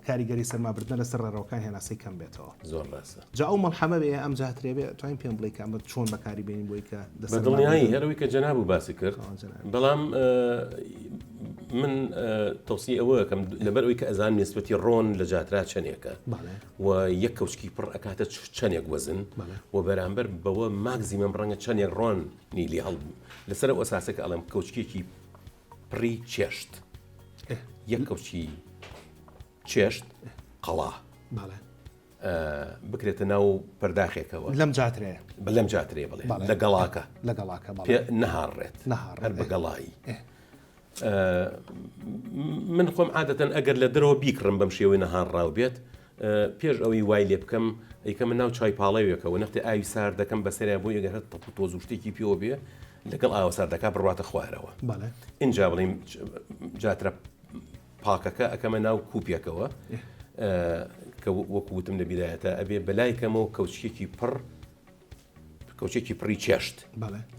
کاریگەری سەرمابردنە لەسەر ڕێڕەوەکان هێناسەی کەم بێتەوە. زۆر ڕاستە. جا ئەو مەڵحەمە بێ یا ئەم جاترێ بێ توانین پێم بڵێی کە ئەمە چۆن بەکاری بێنین بۆی کە بە دڵنیایی هەر ئەوەی کە جەنابو باسی کرد بەڵام من تەوسی ئەوە ئەکەم لەبەر ئەوەی کە ئەزانم نسبەتی ڕۆن لە جاترا چەندێکە و یەک کەوچکی پڕ ئەکاتە چەندێک وەزن و بەرامبەر بەوە maximum ڕەنگە چەندێک ڕۆنی لێ هەڵ لەسەر ئەو ئەساسە کە ئەڵێم کەوچکێکی پڕی چێشت. یەک کەوچی چێشت قەڵا بکرێتە ناو پەرداخێکەوە لەم جاترەیە بە لەم جاترەیە بڵێ لە گەڵاکە لە گەڵاکە پێ نەهاڕێت هەر بە گەڵایی من خۆم عادەتەن ئەگەر لە دەرەوە بیکڕم بەم شێوەی نەهاڕاو بێت پێش ئەوەی وای لێ بکەم ئەیکەمە ناو چای پاڵەوێکەوە نەختێ ئاوی سارد دەکەم بەسەریا بۆی ئەگەر هەر تەپ و تۆز و شتێکی پێوە بێ لەگەڵ ئاوە ساردەکە بڕواتە خوارەوە ئینجا بڵیم جاترە پاکەکە ئەکەمە ناو کوپێکەوە کە وەکو وتم لە بیدایەتە ئەبێ بەلای کەمەوە کەوچکێکی پڕ کەوچێکی پڕی چێشت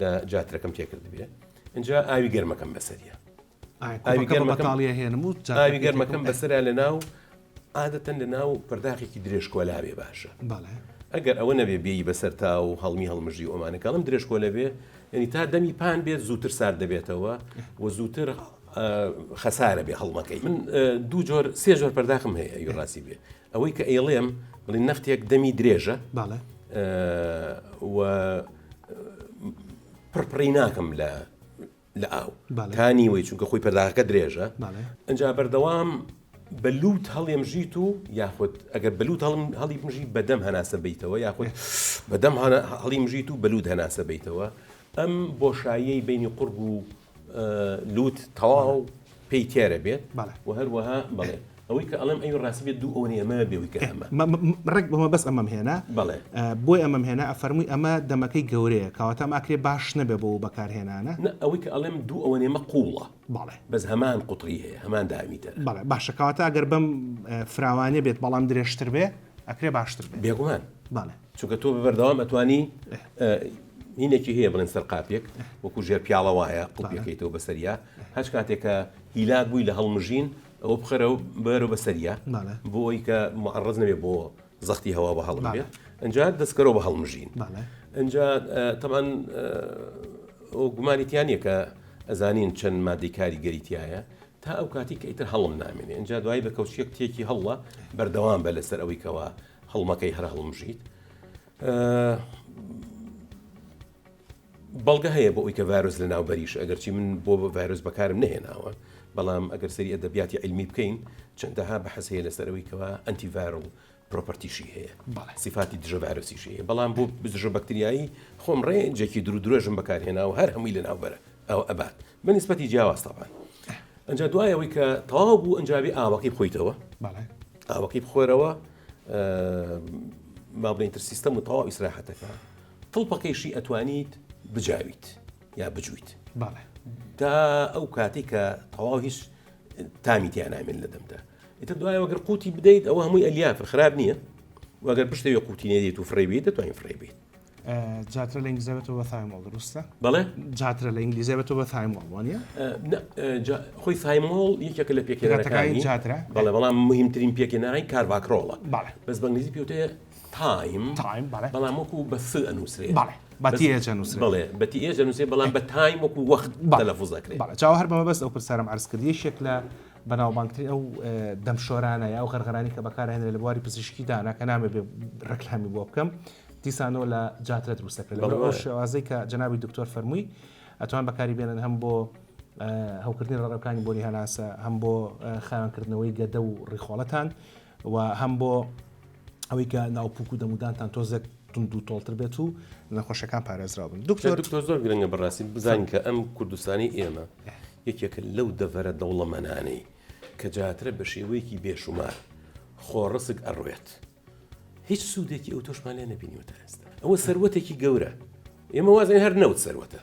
لە جاترەکەم تێکرد بێ اینجا ئاوی گەرمەکەم بەسەریە ئاوی گەرمەکەم هێنم و ئاوی گەرمەکەم بەسەرا لە ناو عادەتەن لە ناو پەرداخێکی درێژکۆلاوێ باشە ئەگەر ئەوە نەبێ بێی بەسەر تا و هەڵمی هەڵمژی و ئەمانە کەڵم درێژکۆلە بێ یعنی تا دەمی پان بێت زووتر سارد دەبێتەوە و زووتر خەسارە بێ هەڵمەکەی من دوو جۆر سێ جۆر پەرداخم هەیە ئەوی ڕاستی بێ ئەوەی کە ئەیڵێم بڵێن نەختێک دەمی درێژە و پڕپڕی ناکەم لە لە ئاو تا نیوەی چونکە خۆی پەرداخەکە درێژە ئەجا بەردەوام بە لوت هەڵێمژیت و یاخود ئەگەر بەلوت هەڵی بمژی بەدەم هەناسە بیتەوە یاخود بەدەم هەڵی مژیت و بەلوت هەناسە بیتەوە ئەم بۆشاییەی بینی قورگ و لوت تەواو پێی تێرە بێت و هەروەها بەڵێ ئەوەی کە ئەڵێم ئەوی ڕاستی بێت دوو ئەوەنەی ئەمە بێ وی کە ئەمە. ڕێک بۆ مەبەست ئەمەم هێنا. بەڵێ. بۆی ئەمەم هێنا ئەفەرمووی ئەمە دەمەکەی گەورەیە کەواتە ئەمە ئەکرێ باش نەبێ بۆ بەکارهێنانە. نا ئەوەی کە ئەڵێم دوو ئەوەنەی ئەمە قووڵە. بەڵێ. بەس هەمان قوتری هەیە هەمان diameter ە. بەڵێ باشە کەواتە ئەگەر بەم فراوانیە بێت بەڵام درێژتر بێ ئەکرێ باشتر بێ. بێگومان. بەڵێ. چونکە تۆ بە بەردەوام ئەتوانی هینێکی هەیە بڵێن سەرقاپێک وەکو ژێر پیاڵە وایە قوپیەکەیتەوە بەسەریا هەچ کاتێک کە هیلاک بووی لە هەڵمژین ئەوە بخەرە و بەرە بەسەریا بۆ ئەوی کە معرض نەبێ بۆ زەختی هەوا بە هەڵم بێت ئەجا دەستکەرەوە بە هەڵمژین ئەجا تەمان گومانی تیانە کە ئەزانین چەند مادەی کاریگەری تایە تا ئەو کاتی کە ئیتر هەڵم نامێنێ ئەجا دوایی بە کەوچیەک تێکی هەڵە بەردەوام بە لەسەر ئەوەی کەوا هەڵمەکەی هەر هەڵمژیت بەڵگە هەیە بۆ ئەوی کە ڤایرۆس لە ناوبەریش ئەگەرچی من بۆ ڤایرۆس بەکارم نەهێناوە بەڵام ئەگەر سەری ئەدەبیاتی علمی بکەین چەندەها بەحەز هەیە لەسەر ئەوەی کەوا antiviral property شی هەیە سیفاتی دژە ڤایرۆسیشی هەیە بەڵام بۆ دژە بەکتریایی خۆم range ێکی درو درێژم بەکارهێناوە هەر هەمووی لە ناوبەرە ئەو ئەبات بە نسبەتی جیاواز تاوان ئەنجا دوای ئەوەی کە تەواو بوو ئەنجابی ئاوەکەی بخۆیتەوە ئاوەکەی بخۆرەوە با بڵێین تر سیستەم و تەواو ئیسراحەتەکە تڵپەکەیشی ئەتوانیت بجاویت یا بجویت تا ئەو کاتی کە تەواو هیچ تامی تیا نامێن لە دەمدا ئیتر دوایەوە گەر قوتی بدەیت ئەوە هەمووی ئەلیافە خراپ نییە وەگەر پشتەوە قوتی نێدێت و فڕێ بێت دەتوانین فڕێ بێت جاترە لە ئینگلیزی بێتەوە بە thymol دروستە؟ بەڵێ جاترە لە ئینگلیزی بێتەوە بە thymol وانە؟ خۆی thymol یەکێکە لە پێکهێنەرەکانی جاترە بەڵێ بەڵام مهمترین پێکهێنەرانی carvacrol ە بەڵێ بەس بە ئینگلیزی پێوتێ thyme thyme بەڵێ بەڵام وەکو بە س ئەنووسرێ بەڵێ بە T H ئەنووسرێ بەڵێ بە T H ئەنووسرێ بەڵام بە time وەکو وەخت تەلەفوز ئەکرێ بەڵێ چاوە هەر بەمە بەس ئەو پرسیارم عەرز کرد یەکێک لە بەناوبانگترین ئەو دەمشۆرانە یا ئەو غەرغەرانی کە بەکارهێنرێ لە بواری پزیشکی دانا کە نامەوێ ڕێکلامی بۆ بکەم دیسانەوە لە جاترە دروست دەکرێت لەبەر ئەو شێوازەی کە جەنابی دکتۆر فەرمووی ئەتوان بەکاری بێنن هەم بۆ هەوکردنی ڕەڕەکانی بۆری هەناسە هەم بۆ خاوێنکردنەوەی گەدە و ڕیخۆڵەتان و هەم بۆ ئەوەی کە ناوپوک و دەمودانتان تۆزێک توند و تۆڵتر بێت و نەخۆشەکان پارێزراو بن دکتۆر دکتۆر زۆر گرنگە بەڕاستی بزانین کە ئەم کوردستانی ئێمە یەکێکە لەو دەڤەرە دەوڵەمەنانەی کە جاترە بە شێوەیەکی بێشومار خۆڕسک ئەڕوێت هیچ سوودێکی ئەو تۆشمان لێ نەبینیوە تا ئێستا ئەوە سەروەتێکی گەورە ئێمە وازین هەر نەوت سەروەتە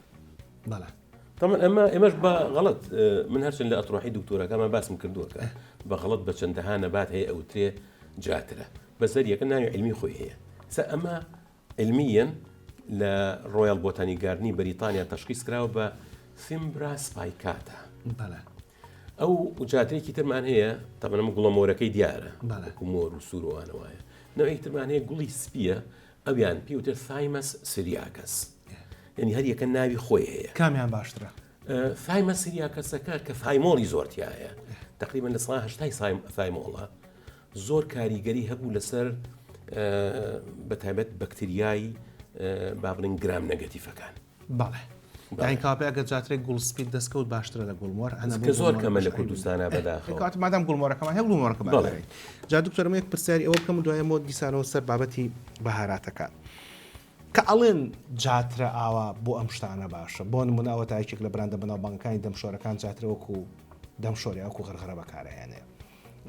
بەڵێ طبعا ئەمە ئێمەش بە غەڵت من هەرچەند لە ئەتڕۆحی دکتۆرەکەمان باسم کردووە کە بە غەڵت بە چەندەها نەبات هەیە ئەوترێ جاترە بەس هەر یەکە ناوی علمی خۆی هەیە سە ئەمە علمیەن لە Royal Botanic Garden ی بەریتانیا تەشخیص کراوە بە Thymbra spicata بەڵێ ئەو جاترێکی ترمان هەیە تەبەن ئەمە گوڵە مۆرەکەی دیارە وەکو مۆر و سوور و ئەوانە وایە نەوەیەکی ترمان هەیە گوڵی سپیە ئەویان پێوتێ Thymus syriacus یعنی هەر یەکە ناوی خۆی هەیە کامیان باشترە؟ Thymus syriacus ەکە کە thymol ی زۆر تایە تقریبا لە سا هەشتای thymol ە زۆر کاریگەری هەبوو لەسەر بە تایبەت بەکتریای با بڵین gram negative ەکان بەڵێ. یانی کاپێ ئەگەر جاترێک گوڵ سپیت دەستکەوت باشترە لە گوڵمۆر هەنە کە زۆر کەمە لە کوردستانە بەداخەوە کات مادام گوڵمۆرەکەمان هەیە گوڵمۆرەکەمان بەڵێ جا دکتۆر ئەمە یەک پرسیاری ئەوە بکەم و دوای ئەمە دیسانەوە سەر بابەتی بەهاراتەکان کە ئەڵێن جاترە ئاوا بۆ ئەم شتانە باشە بۆ نمونە ئەوە تا یەکێک لە براندە بەناوبانگەکانی دەمشۆرەکان جاترە وەکو دەمشۆر یا وەکو غەرغەرە بەکارەهێنێ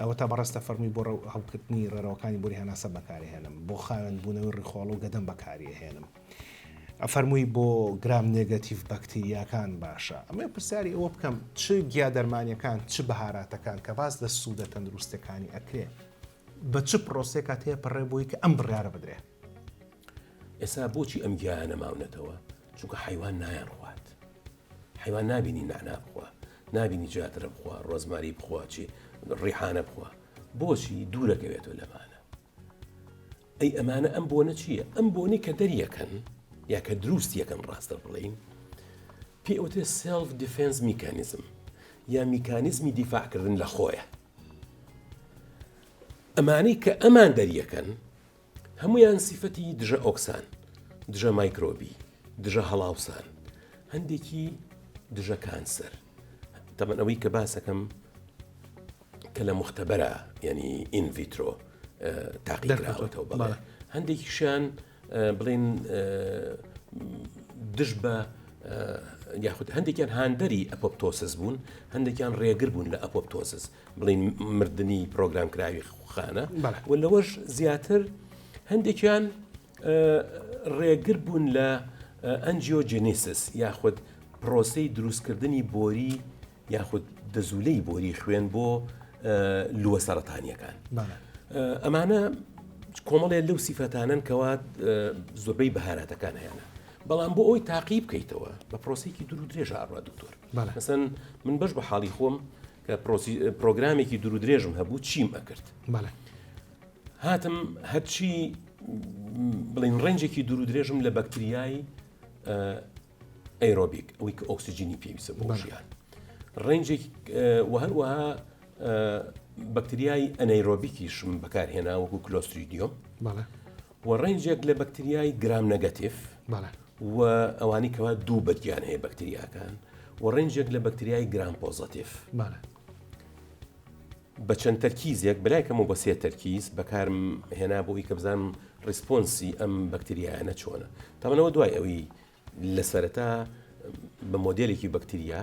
ئەوەتا بەڕێزتە فەرمووی بۆ هەوکردنی ڕێڕەوەکانی بۆری هەناسە بەکارهێنم، بۆ خاوێن بوونەوەی ڕیخۆڵە و گەدەم بەکاریەهێنم. فەرمووی بۆ gram negative بەکتریاکان باشە. ئەمە پرسیاری ئەوە بکەم چ گیا دەرمانیەکان چ بەهاراتەکان کە باس لە سوودە تەندروستەکانی ئەکرێ بە چ پرۆسێکا تێپەڕێ بۆی کە ئەم بڕیارە بدرێ؟ ئێستا بۆچی ئەم گیایانە ماونەتەوە؟ چونکە حەیوان نایان خوات. حەیوان نابینی نەعنا بخوا نابینی جاترە بخوا ڕۆزماری بخوا چی ڕیحانە بخوا بۆچی دوورەکەوێتەوە لەمانە ئەی ئەمانە ئەم بۆنە چییە ئەم بۆنی کە دەریەکەن یا کە دروست یەکەن ڕاستە بڵین پێ ئەوترێ self defense mechanism یا میکانیزمی دیفاعکردن لە خۆیە ئەمانەی کە ئەمان دەریەکەن هەموویان سیفەتی دژە ئۆکسان، دژە مایکرۆبی، دژە هەڵاوسان، هەندێکی دژە کانسەر. تەبەن ئەوەی کە باسەکەم کە لە مختبەرە یعنی in vitro تاقیکراوەتەوە بەڵێ هەندێکیشیان بڵێن دژ بە یاخود هەندێکیان هاندەری apoptosis بوون هەندێکیان ڕێگر بوون لە apoptosis بڵین مردنی پرۆگرام کراوی خانە و لەوەش زیاتر هەندێکیان ڕێگر بوون لە angiogenesis یاخود پرۆسەی دروستکردنی بۆری یاخود دەزولەی بۆری خوێن بۆ لووە سەرەتانیەکان ئەمانە کۆمەڵێ لەو سیفەتانن کەوا زۆربەی بەهاراتەکان هەیەە بەڵام بۆ ئەوی تاقی بکەیتەوە بە پرۆسێکی دوور و درێژە ئەڕوا دکتۆر مەسەن من بەش بە حاڵی خۆم کە پرۆگرامێکی دوور و درێژم هەبوو چیم ئەکرد هاتم هەرچی بڵین range ێکی دوور و درێژم لە بەکتریای aerobic ئەوەی کە ئۆکسجینی پێویستە بۆ ژیان range ێک و هەروەها بەکتریای anaerobic یشم بەکارهێنا وەکو Clostridium و range ێک لە بەکتریای gram negative و ئەوانی کەوا دوو بەرگیان هەیە بەکتریاکان و range ێک لە بەکتریای gram positive بە چەند تەرکیزێک بەلای کەمەوە بە سێ تەرکیز بەکارم هێنا بۆ ئەوی کە بزانم response ی ئەم بەکتریایانە چۆنە تاوانەوە دوای ئەوی لە سەرەتا بە مۆدێلێکی بەکتریا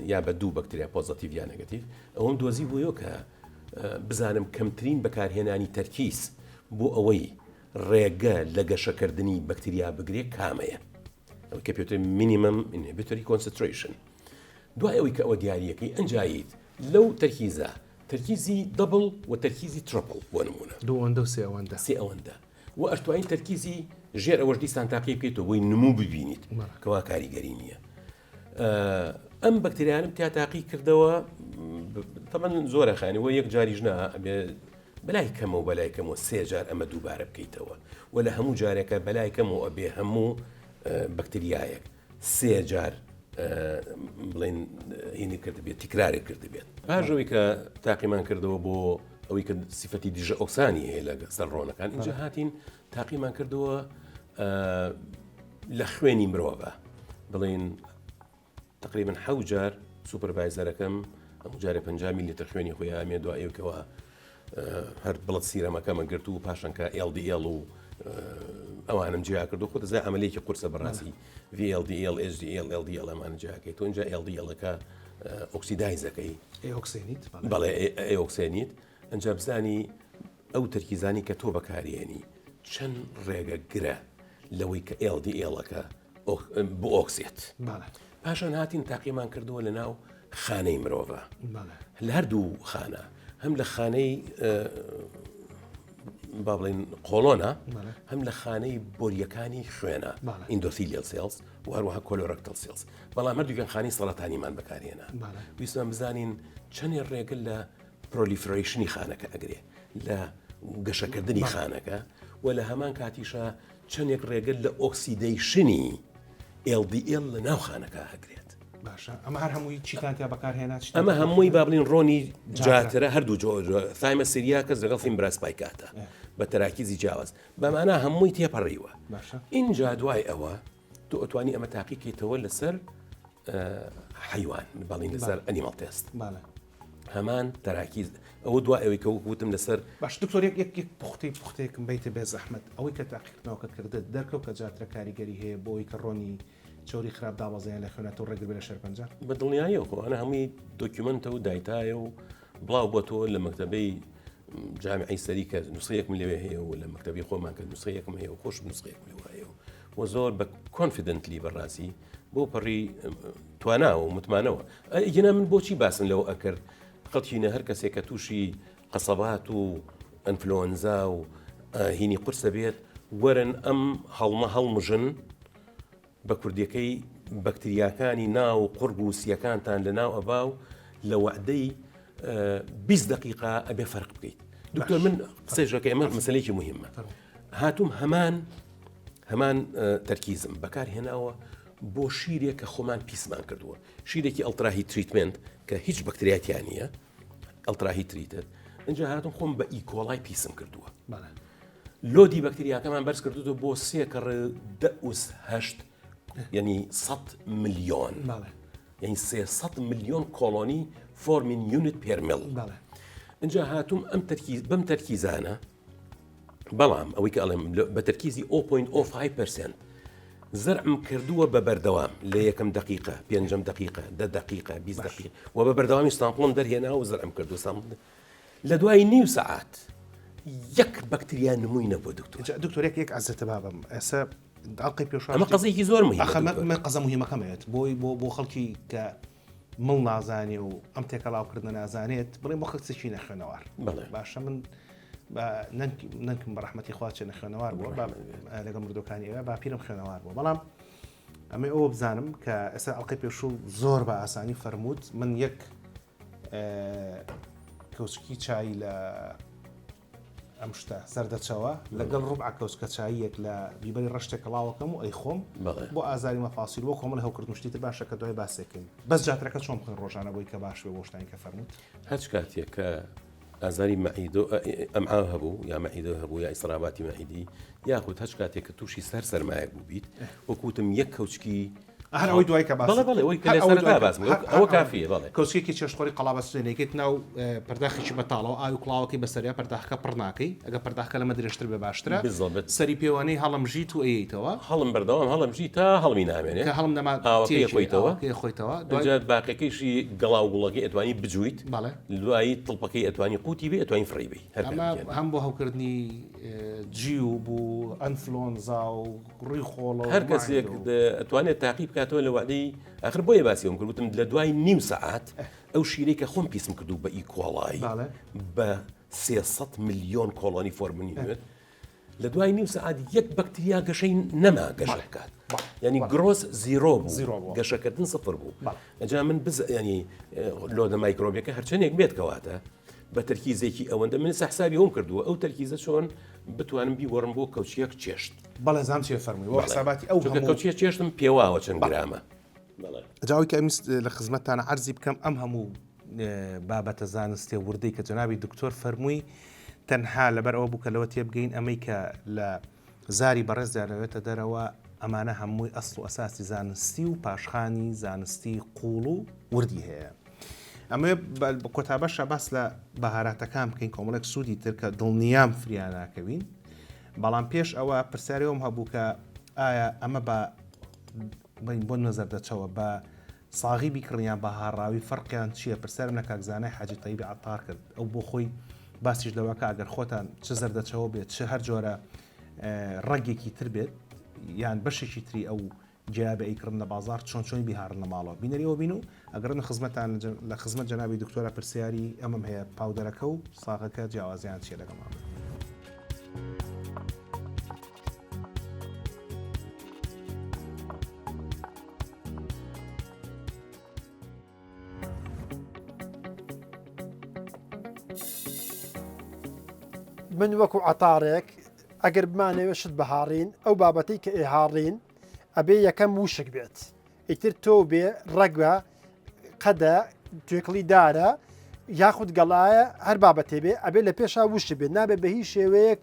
یا بە دوو بەکتریا positive یا negative ئەوەم دۆزی بوویەوە کە بزانم کەمترین بەکارهێنانی تەرکیز بۆ ئەوەی ڕێگە لە گەشەکردنی بەکتریا بگرێ کامەیە ئەوەی کە پێوترێ minimum inhibitory concentration دوای ئەوەی کە ئەوە دیاریەکەی ئەنجاییت لەو تەرکیزە تەرکیزی double و تەرکیزی triple بۆ نمونە دوو ئەوەندە و سێ ئەوەندە سێ ئەوەندە و ئەشتوانین تەرکیزی ژێر ئەوەش دیسان تاقی بکەیتەوە بۆی نمو ببینیت کەوا کاریگەری نییە ئەم بەکتریانم تیا تاقی کردەوە تەمەن زۆرە خانی وە یەک جاریش نا ئەبێ بەلای کەمەوە بەلای کەمەوە سێ جار ئەمە دووبارە بکەیتەوە و لە هەموو جارێکە بەلای کەمەوە ئەبێ هەموو بەکتریایەک سێ جار بڵێن هینی کردبێت تکرارێک کردبێت پاژەوەی کە تاقیمان کردەوە بۆ ئەوەی کە سیفەتی دژە ئۆکسانی هەیە لە سەر ڕۆنەکان اینجا هاتین تاقیمان کردەوە لە خوێنی مرۆڤە بڵێن تقریبا حەو جار supervisor ەکەم هەموو جارێ 50 میلیتر خوێنی خۆی ئامێ دوای ئەوکەوە هەر blood serum ەکەمە گرت و پاشان کە LDL و ئەوانم جیا کردو خۆ دەزای عملێکی قورسە بەڕاستی VLDL HDL LDL ئەمانە جیاکەی تۆ اینجا LDL ەکە oxidize ەکەی ئۆکسێنیت بەڵێ ئۆکسێنیت ئەنجا بزانی ئەو تەرکیزانی کە تۆ بەکارێنی چەند ڕێگە گرە لەوەی کە LDL ەکە بئۆکسێت. پاشان هاتین تاقیمان کردەوە لە ناو خانەی مرۆڤە لە هەردوو خانە هەم لە خانەی با بڵین قۆڵۆنە هەم لە خانەی بۆریەکانی خوێنە endothelial cells و هەروەها colorectal cells بەڵام هەردووکیان خانی سەڵەتانیمان بەکارهێنا ویستمان بزانین چەندێ ڕێگە لە proliferation ی خانەکە ئەگرێ لە گەشەکردنی خانەکە و لە هەمان کاتیشە چەندێک ڕێگە لە oxidation ی LDL لە ناو خانەکە ئەگرێت. باشە ئەمە هەر هەمووی چیتان تیا بەکارهێنا ئەمە هەمووی با بڵین ڕۆنی جاترە هەردوو جۆر Thymus syriacus لەگەڵ Thymbra spicata بە تەراکیزی جیاواز بەمانە هەمووی تێپەڕیوە اینجا دوای ئەوە. تۆ ئەتوانی ئەمە تاقیکەیتەوە لەسەر حیوان بەڵین لەسەر animal test هەمان تەراکیز ئەوە دوا ئەوەی کە وەک وتم لەسەر باش دکتۆر یەک یەک یەک پوختەی پوختەیەکم بیتە بێ زەحمەت ئەوەی کە تاقیکردنەوەکە کردت دەرکەوت کە جاترە کاریگەری هەیە بۆ ئەوەی کە ڕۆنی چەوری خراپ دابەزێنێ لە خوێنات و ڕێگر بێ لە شێرپەنجە؟ بە دڵنیاییەوە خۆ ئەوانە هەمووی document ە و دایتایە و بڵاو بۆتەوە لە مەکتەبەی جامیعەی سەری کە نوسخەیەکم لەوێ هەیە و لە مەکتەبی خۆمان کە نوسخەیەکم هەیە و خۆشم نوسخەیەکم لەوە هەیە و زۆر بە confidently بەڕاستی بۆ پەڕی تواناوە و متمانەوە ئەگینا من بۆچی باسم لەوە ئەکرد خەڵکینە هەر کەسێک کە تووشی قەسەبات و ئەنفلۆنزا و هینی قورسە بێت وەرن ئەم هەڵمە هەڵمژن بە کوردیەکەی بەکتریاکانی ناو قوڕگ و سیەکانتان لە ناو ئەبا و لە وەعدەی 20 دقیقا ئەبێ فەرق بکەیت دکتۆر من قسەیشەکە ئێمە مەسلێکی مهمە هاتووم هەمان هەمان تەرکیزم بەکار هێناوە بۆ شیرێک کە خۆمان پیسمان کردووە شیرێکی ultra heat treatment کە هیچ بەکتریاتیان نییە ultra heat treated اینجا هاتم خۆم بە E. coli پیسم کردووە load ی بەکتریاکەمان بەرز کردووە بۆ سێ کەڕ دە ئوس هەشت یعنی 100 ملیۆن یعنی 300 ملیۆن colony forming unit per mL اینجا هاتوم ئەم تەرکیز بەم تەرکیزانە بەڵام ئەوەی کە ئەڵێم بە تەرکیزی 0.05 percent زەرعم کردووە بە بەردەوام لە یەکەم دقیقە پێنجەم دقیقە دە دقیقە 20 دقیقە و بە بەردەوامی sample م دەرهێنا و زەرعم کردو sample لە دوای نیو سەعات یەک بەکتریا نمووی نەبووە دکتۆر. جا دکتۆر یەک یەک عەزێتە بابم ئێستا ئەڵقەی پێشوە ئەمە قەزیەکی زۆر مهمە ئەخە دکتۆر. من قەزە مهمەکەم ئەوێت بۆی بۆ بۆ خەڵکی کە مڵ نازانێ و ئەم تێکەڵاوکردنە نازانێت بڵێم بۆ خەڵکێکی نەخوێنەوار بەڵێ. باشە من بە نەنک نەنکم بە ڕەحمەتی خوا چێ نەخوێنەوار بووە با لەگەڵ مردووەکانی ئەوێ باپیرم خوێنەوار بووە بەڵام ئەمەی ئەوە بزانم کە ئێستا ئەڵقەی پێشوو زۆر بە ئاسانی فەرمووت من یەک کەوچکی چای لە ئەم شتە زەردەچەوە لەگەڵ ڕوبع کەوچکە چاییەک لە بیبەری ڕەش تێکەڵاوەکەم و ئەیخۆم بۆ ئازاری مەفاسیل بۆ کۆمەڵی هەوکردن شتی تر باشە کە دوای باسێکەین بەس جاترەکە چۆن بخۆین ڕۆژانە بۆی کە باش بێ بۆ شتانی کە فەرمووت. هەچ کاتێک کە ئازاری مەعیدۆ ئەمعا هەبوو یا مەعیدە هەبوو یا ئیسراباتی مەعیدی یاخود هەچ کاتێک کە تووشی سەر سەرمایەک بووبیت وەکوتم یەک کەوچکی هەر ئەوەی دوای کە باست بەڵێ بەڵێ ئەوەی کە هەر لە ئەوەی سەرەتا دوای کە باسم هەر کرد هەر ئەوە ئەوە کافیە بەڵێ. کەوچکێکی چێشتخۆری قەڵابەسوێنێکیت ناو پەرداخێکی بەتاڵەوە ئاوی کوڵاوەکەی بەسەریا پەرداخەکە پڕ ناکەی ئەگەر پەرداخەکە لەمە درێژتر بێ باشترە بالضبط. سەری پێوانەی هەڵمژیت و ئەیەیتەوە. هەڵم بەردەوام هەڵمژی تا هەڵمی نامێنێ کە هەڵم نەما ئاوەکەی تێکی ئەخۆیتەوە ئاوەکەی ئەخۆیتەوە دوای ئینجا باقیەکەیشی گەڵا و گوڵەکەی ئەتوانی بجویت بەڵێ. دوایی تڵپەکەی ئەتوانی قوتی بێ ئەتوانی فڕێی بەی هەر ئەمە کامێکیان. هەم بۆ هەوکردنی جیوب و ئەنفلۆنزا و ڕووی خۆڵە هەر کەسێک ئەتوانێت تاقی بکاتەوە لە وعدەی ئاخر بۆیە باسی ئەوم کرد وتم لە دوای نیو سەعات ئەو شیرەی کە خۆم پیسم کردو بە E. coli بە 300 ملیۆن colony forming unit لە دوای نیو سەعات یەک بەکتریا گەشەی نەما گەشە بکات ینی growth zero بوو گەشەکردن سفر بوو ئەجا من بز ینی load ە مایکرۆبیەکە هەرچەندێک بێت کەواتە بە تەرکیزێکی ئەوەندە من ئێستا حسابی ئەوم کردووە ئەو تەرکیزە چۆن بتوانم بیگۆڕم بۆ کەوچیەک چێشت. بەڵێ زام چیە فەرمووی وە حساباتی ئەو چونکە کەوچیە چێشتم پێواوە چەند گرامە. بەڵێ. جا ئەوەی کە ئەمویست لە خزمەتتان عەرزی بکەم ئەم هەموو بابەتە زانستیە وردەی کە جەنابی دکتۆر فەرمووی تەنها لەبەر ئەوە بوو کە لەوە تێبگەین ئەمەی کە لە زاری بەڕێز دەیانەوێتە دەرەوە، ئەمانە هەمووی ئەسڵ و ئەساسی زانستی و پاشخانی زانستی قووڵ و وردی هەیە. ئەمەوێ بە کۆتا بەشە باس لە بەهاراتەکان بکەین کۆمەڵێک سوودی تر کە دڵنیام فریا ناکەوین بەڵام پێش ئەوە پرسیاری ئەوم هەبوو کە ئایا ئەمە بە بۆ نەزەر دەچەوە بە ساغی بیکڕن یان بە هاڕاوی فەرقیان چییە؟ پرسیارم لە کاک زانای حاجی تەیبی عەتار کرد ئەو بۆ خۆی باسیش لەوە کە ئەگەر خۆتان چ زەردەچەوە بێت چ هەر جۆرە ڕەگێکی تر بێت یان بەشێکی تری ئەو گیا بێ ئەیکڕن لە بازار چۆن چۆنی بیهاڕن لە ماڵەوە بینەری ئەوە بین و ئەگەڕێن خزمەتان لە خزمەت جەنابی دکتۆرە پرسیاری ئەمەم هەیە powder ەکە و ساغەکە جیاوازیان چییە لەگەڵمان بن. من وەکو عەتارێک ئەگەر بمانەوێت شت بهاڕین ئەو بابەتەی کە ئێهاڕین ئەبێ یەکەم وشک بێت ئیتر تۆ بێ ڕەگە قەدە توێکڵی دارە یاخود گەڵایە هەر بابەتێ بێ ئەبێ لە پێشا وشک بێت نابێ بە هیچ شێوەیەک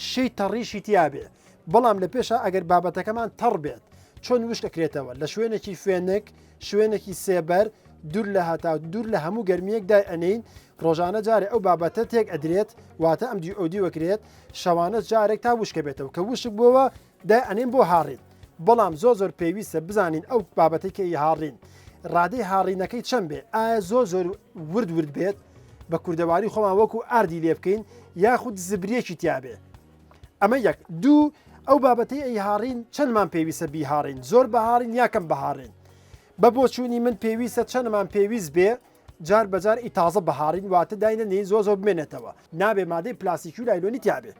شەی تەڕیشی تیا بێ بەڵام لە پێشا ئەگەر بابەتەکەمان تەڕ بێت. چۆن وشک ئەکرێتەوە؟ لە شوێنێکی فێنک، شوێنێکی سێبەر، دوور لە هەتاو، دوور لە هەموو گەرمییەک دای ئەنێین، ڕۆژانە جارێ ئەو بابەتە تێک ئەدرێت، واتە ئەم دیو ئەو دیو ئەکرێت، شەوانەش جارێک تا وشکە بێتەوە، کە وشک بۆوە دای ئەنێین بۆ هاڕین. بەڵام زۆر زۆر پێویستە بزانین ئەو بابەتەی کە ئەیهاڕین ڕادەی هاڕینەکەی چەند بێ، ئایا زۆر زۆر ورد ورد بێت، بە کوردەواری خۆمان وەکو ئاردی لێ بکەین، یاخود زبریەکی تیا بێ. ئەمە یەک. دوو، ئەو بابەتەی ئەیهاڕین چەندمان پێویستە بیهاڕین، زۆر بهاڕین یا کەم بهاڕین؟ بە بۆچوونی من پێویستە چەندمان پێویست بێ جار بە جار ئی تازە بهاڕین، واتە داینەنێین زۆر زۆر بمێنێتەوە، نابێ مادەی پلاستیکی و لایلۆنی تیا بێ.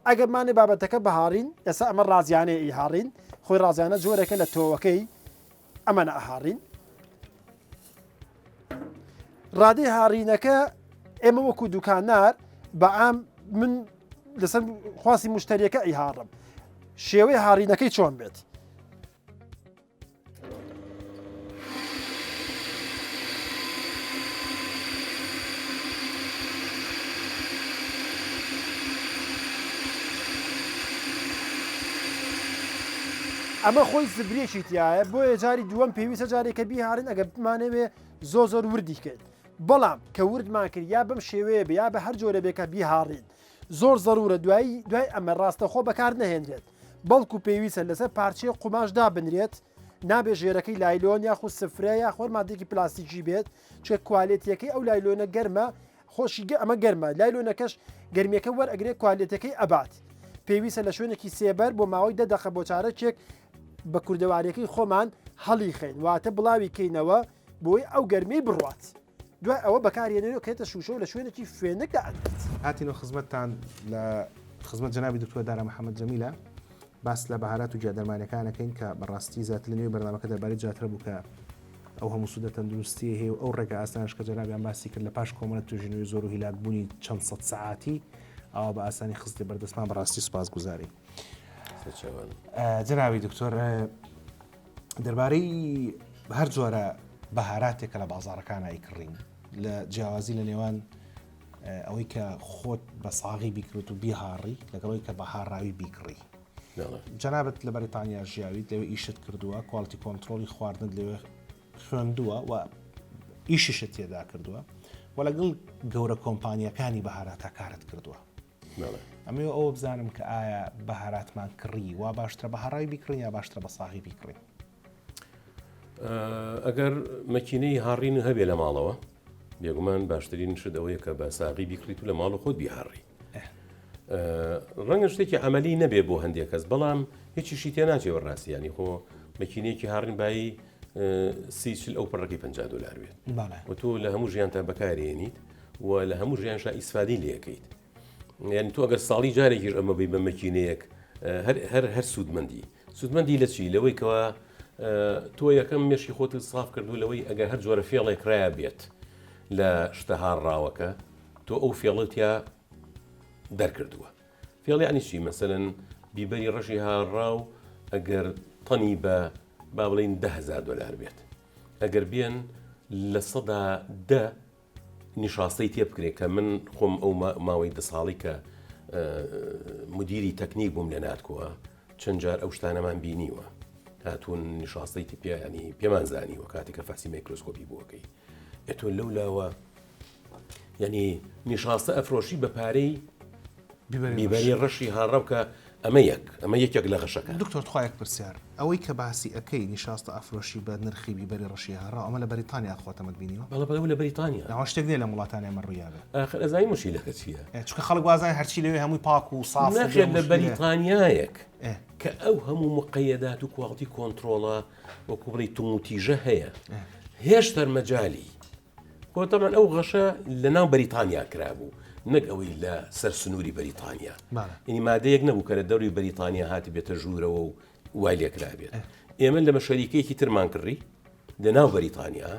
ئەگەر بمانێ بابەتەکە بهاڕین، ئێستا ئەمە ڕازیانەیە ئەیهاڕین، خۆی ڕازیانە جۆرێکە لە تۆوەکەی ئەمەنە ئەهاڕین. ڕادەی هاڕینەکە ئێمە وەکو دوکاندار بە عام من لەسەر خواستی مشتریەکە ئەیهاڕم شێوەی هاڕینەکەی چۆن بێت. ئەمە خۆی زبرێکی تایە بۆیە جاری دووەم پێویستە جارێکە بیهارن ئەگە بمانەوێ زۆر زۆر وردی کرد بەڵام کە وردمان کرد یا بەم شێوەیە بێ یا بە هەر جۆرە بێ کە بیهاڕین زۆر زەرورە دوایی دوای ئەمە ڕاستەخۆ بەکار نەهێنرێت بەڵکو پێویستە لەسەر پارچەیە قوماش دابنرێت نابێ ژێرەکەی لایلۆن یاخود سفرە یاخۆر مادێکی پلاستیکی بێت چێ کوالێتیەکەی ئەو لایلۆنە گەرمە خۆشی گە ئەمە گەرمە لایلۆنەکەش گەرمیەکە وەرئەگرێ کوالێتەکەی ئەبات پێویستە لە شوێنێکی سێبەر بۆ ماوەی دە دەقە بۆ چارەکێک بە کوردەواریەکەی خۆمان هەڵی خەین واتە بڵاوی کەینەوە بۆی ئەو گەرمی بڕوات دوای ئەوە بەکارێنێن و کێتە شوشە و لە شوێنێکی فێنکدا ئەدرێت. هاتینەوە خزمەتتان لە خزمەت جەنابی دکتۆر دارا محەممەد جەمیلە باس لە بەهارات و گیادەرمانەکان ئەکەین کە بەڕاستی زیاتر لە نێوی بەرنامەکە دەربارەی جاترە بوو کە ئەو هەموو سوودە تەندروستیەی هەیە و ئەو ڕێگە ئاسانەش کە جەنابیان باسی کرد لە پاش کۆمەڵێک توێژینەوەی زۆر و هیلاکبوونی چەند سەد سەعاتی ئاوا بە ئاسانی خستیە بەردەستمان بەڕاستی سوپاسگوزارین. جەنابی دکتۆر دەربارەی هەر جۆرە بەهاراتێک کە لە بازاڕەکان ئەیکڕین لە جیاوازی لە نێوان ئەوەی کە خۆت بە ساغی بیکڕیت و بیهاڕی لەگەڵەوەی کە بە هاڕاوی بیکڕی جەنابت لە بەریتانیا ژیاویت لەوێ ئیشت کردووە quality control ی خواردنت لەوێ خوێندووە و ئیشیشت تێدا کردووە و لەگەڵ گەورە کۆمپانیەکانی بەهاراتە کارت کردووە ئەمەوێ ئەوە بزانم کە ئایا بەهاراتمان کڕی وا باشترە بە هاڕاوی بیکڕین یا باشترە بە ساغی بیکڕین؟ ئەگەر مەکینەی هاڕین هەبێ لە ماڵەوە بێگومان باشترین شت ئەوەیە کە بە ساغی بیکڕیت و لە ماڵ خۆت بیهاڕی ڕەنگە شتێکی عملی نەبێ بۆ هەندێک کەس بەڵام هیچیشی تێ ناچێ بە ڕاستیانی خۆ مەکینەیەکی هاڕین بایی سی ئەو پڕەکەی 50 دلار بێت و تۆ لە هەموو ژیان تا بەکارێنیت و لە هەموو ژیانشا ئیسفادی لەکەیت یعنی تۆ ئەگەر ساڵی جارێکیش ئەمە بی بە مەکینەیەک هەر هەر هەر سوودمەندی سوودمەندی لە چی لەوەی کەوا تۆ یەکەم مێشکی خۆت ساف کردو لەوەی ئەگەر هەر جۆرە فێڵێک ڕایە بێت لە شتە هاڕاوەکە تۆ ئەو فێڵتیا دەرکردووە فێڵ یعنی چی مەسەلەن بیبەری ڕەشی هاڕاو ئەگەر تەنی بە با بڵین دههزار دلار بێت ئەگەر بێن 10% نیشاستەی تێ بکرێت کە من خۆم ئەو ماوەی دە ساڵی کە مدیری تەکنیک بووم لە ناتکۆوە چەند جار ئەو شتانەمان بینیوە هاتوون نیشاستەی پێیانی پێمان زانیوە کاتێک کە فەحسی مایکرۆسکۆپی بۆکەی ئەتۆ لەو لاوە یعنی نیشاستە ئەفرۆشی بە پارەی بیبەری ڕەشی هاڕەو کە ئەمە یەک ئەمە یەکێک لە غەشەکە. دکتۆر تخوا یەک پرسیار ئەوەی کە باسی ئەکەی نیشاستە ئەفرۆشی بە نرخی بیبەری ڕەشی هاڕاو ئەمە لە بەریتانیا خۆت ئەمەت بینیوە؟ بەڵێ بەڵێ لە بەریتانیا. ئەوە شتێک نیە لەم وڵاتانە ئێمە ڕوویابێ. ئاخر ئەزانی موشکیلەکە چیە؟ چونکە خەڵک وازانێ هەرچی لەوێ هەمووی پاک و ساف و نەخێر لە بەریتانیایەک کە ئەو هەموو مقەیەدات و quality control ە وەکو بڵێی توموتیژە هەیە هێشتەر مەجالی خۆ تەبعەن ئەو غەشە لە ناو بەریتانیا کرابوو نەک ئەوەی لە سەر سنووری بەریتانیا یعنی مادەیەک نەبوو کە لە دەوری بەریتانیا هاتی بێتە ژوورەوە و وای لێکرابێت ئێمە لەمە شەریکەیەکی ترمان کڕی لە ناو بەریتانیا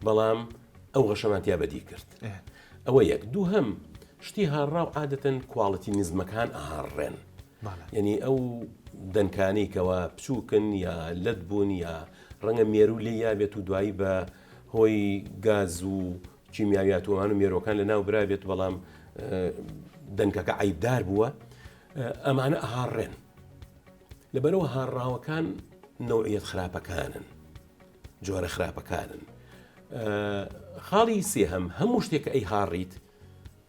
بەڵام ئەو غەشەمان تیا بەدی کرد ئەوە یەک دووهەم شتی هاڕاو عادەتەن quality نزمەکان ئاڕێن یعنی ئەو دەنکانەی کەوا بچووکن یا لەت بوون یا ڕەنگە مێرو لێ یابێت و دوایی بە هۆی گاز و کیمیاویات و ئەوانە مێرۆکان لە ناو برابێت بەڵام دەنکەکە عیبدار بووە ئەمانە ئاڕێن لەبەرەوە هاڕاوەکان نەوعیەت خراپەکانن جۆرە خراپەکانن خاڵی سێهەم هەموو شتێک کە ئەیهاڕیت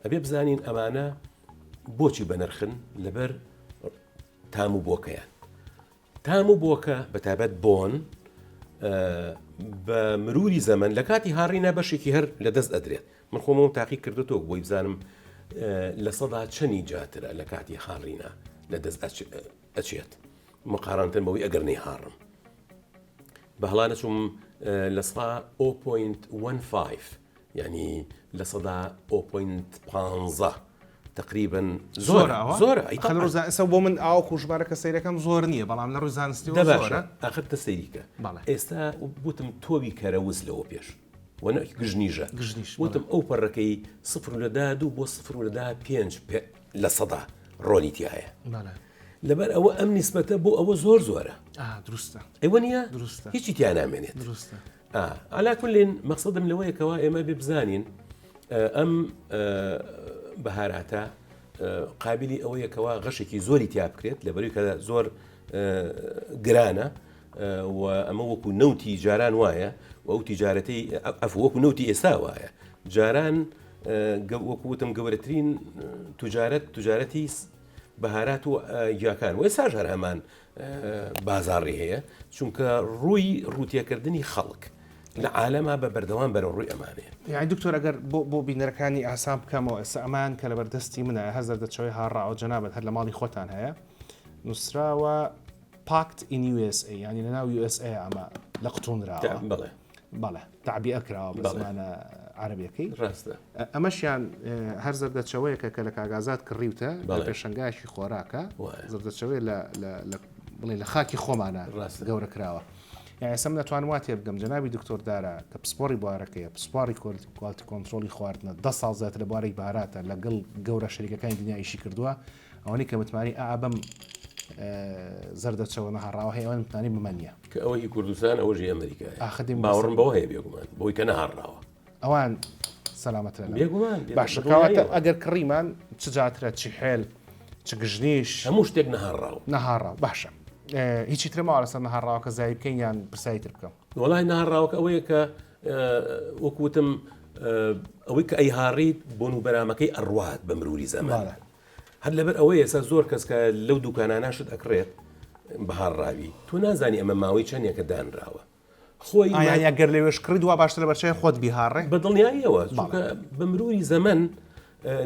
ئەبێ بزانین ئەمانە بۆچی بەنرخن لەبەر تام و بۆکەیان تام و بۆکە بەتابەت بۆن بە مروری زەمن لە کاتی هاڕینە بەشێکی هەر لە دەست ئەدرێت من خۆمەوە تاقی کردوتەوە بۆی بزانم لە سەدا چەنی جاترە لە کاتی هاڕینە لە دەست ئەچێت مقارنتن بەوەی ئەگەر نەیهاڕم بە هەڵا نەچووم 0.15 یعنی 0.15 تقریبا زۆرە زۆرە ئێستا بۆ من ئاو خوشبارە کە سەیرەکەم زۆر نییە بەڵام لە ڕووی زانستی زۆرە ئاخر تە سەیریکە ئێستا بوتم تۆوی کەرەوز لەوە پێش وەنە گژنیژە گژنیش وتم ئەو پەڕەکەی سفر لە دا دوو بۆ سفر لە دا پێنج لە سەدا ڕۆنی تایە لەبەر ئەوە ئەم نیسبەتە بۆ ئەوە زۆر زۆرە دروستە ئەوە نییە دروستە هیچی تیا نامێنێت دروستە علا کلین مەقصدم لەوەیە کەوا ئێمە بێ بزانین ئەم بەهاراتە قابلی ئەوەیە کەوا غەشێکی زۆری تیا بکرێت لەبەروی کە زۆر گرانە و ئەمە وەکو نەوتی جاران وایە و ئەو تیجارەتی ئەف وەکو نەوتی ئێستا وایە جاران وەکو وتم گەورەترین تجارەت تجارەتی بەهارات و گیاکان و ئێستاش هەر هەمان بازاڕی هەیە چونکە ڕووی ڕووتێکردنی خەڵک لە عالەما بە بەردەوام بەرەو ڕووی ئەمانەیە. یانی دکتۆر ئەگەر بۆ بۆ بینەرەکانی ئاسان بکەمەوە ئێستا ئەمان کە لەبەردەستی منە هەر زەردەچەوەی هاڕاوە جەنابت هەر لە ماڵی خۆتان هەیە نووسراوە Packed in USA یانی لەناو USA ئەمە لە قوتونراوە بەڵێ بەڵێ تەعبیئە کراوە بە زمانە عەرەبیەکەی ڕاستە ئەمەشیان هەر زەردەچەوەیەکە کە لە کاگازات کڕیوتە لە پێشەنگایەکی خۆراکە زەردەچەوەی لە بڵێ لە خاکی خۆمانە ڕاست گەورە کراوە یان ئێستا من دەتوانم وا تێبگەم جەنابی دکتۆر دارا کە پسپۆڕی بوارەکەیە پسپۆڕی quality control ی خواردنە دە ساڵ زیاتر لە بوارێک باراتە لەگەڵ گەورە شەریکەکانی دنیا ئیشی کردووە ئەوەنەی کە متمانەی ئا بەم زەردەچەوە نەهاڕاوە هەیە ئەوەن متمانەی بەمە نییە. کە ئەوە هی کوردستان ئەوەش هی ئەمریکایە. ئاخر دێم باوەڕم بەوە هەیە بێگومان بەوەی کە نەهاڕراوە. ئەوان سەلامەترە لەمە. بێگومان باشە کەواتە ئەگەر کڕیمان چ جاترە چ حێل چ گژنیش. هەموو شتێک نەهاڕراو. نەهاڕراو باشە هیچی تر ماوە لەسەر نەهاڕراوەکە زیادی بکەین یان پرسیاری تر بکەم؟ وەڵای نەهاڕراوەکە ئەوەیە کە وەکو وتم ئەوەی کە ئەیهاڕیت بۆن و بەرامەکەی ئەڕوات بە مروری زەمەن. هەر لەبەر ئەوەی ئێستا زۆر کەس کە لەو دوکانانە شت ئەکڕێت بەهار ڕاوی تۆ نازانی ئەمە ماوەی چەندێکە دانراوە خۆی ئایا یا گەر لەوێش کڕی دوا باشتر لەبەر چاوی خۆت بیهاڕێ؟ بە دڵنیاییەوە چونکە بە مروری زەمەن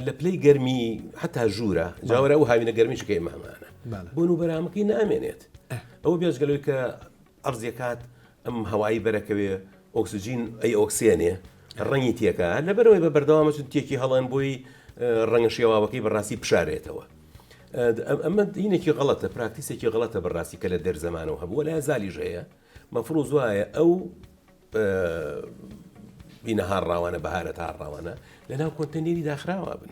لە پلەی گەرمی حتا ژوورە جاوەرە ئەو هاوینە گەرمی شکەی مامانە بۆن و بەرامەکەی نامێنێت ئەوە بێجگەلەوەی کە عەرزیەکات ئەم هەوایی بەرەکەوێ ئۆکسجین ئەی ئۆکسێنێ ڕەنگی تێکا لەبەرەوەی بە بەردەوامە چون تێکی هەڵێن بۆی ڕەنگە شێواوەکەی بەڕاستی بشارێتەوە ئەمە دینێکی غەڵەتە پراکتیسێکی غەڵەتە بەڕاستی کە لە دەرزەمانەوە هەبووە لای زالیش هەیە مەفروز وایە ئەو بینە هاڕاوانە بەهارەت هاڕاوانە لەناو کۆنتەنێری داخراوە بن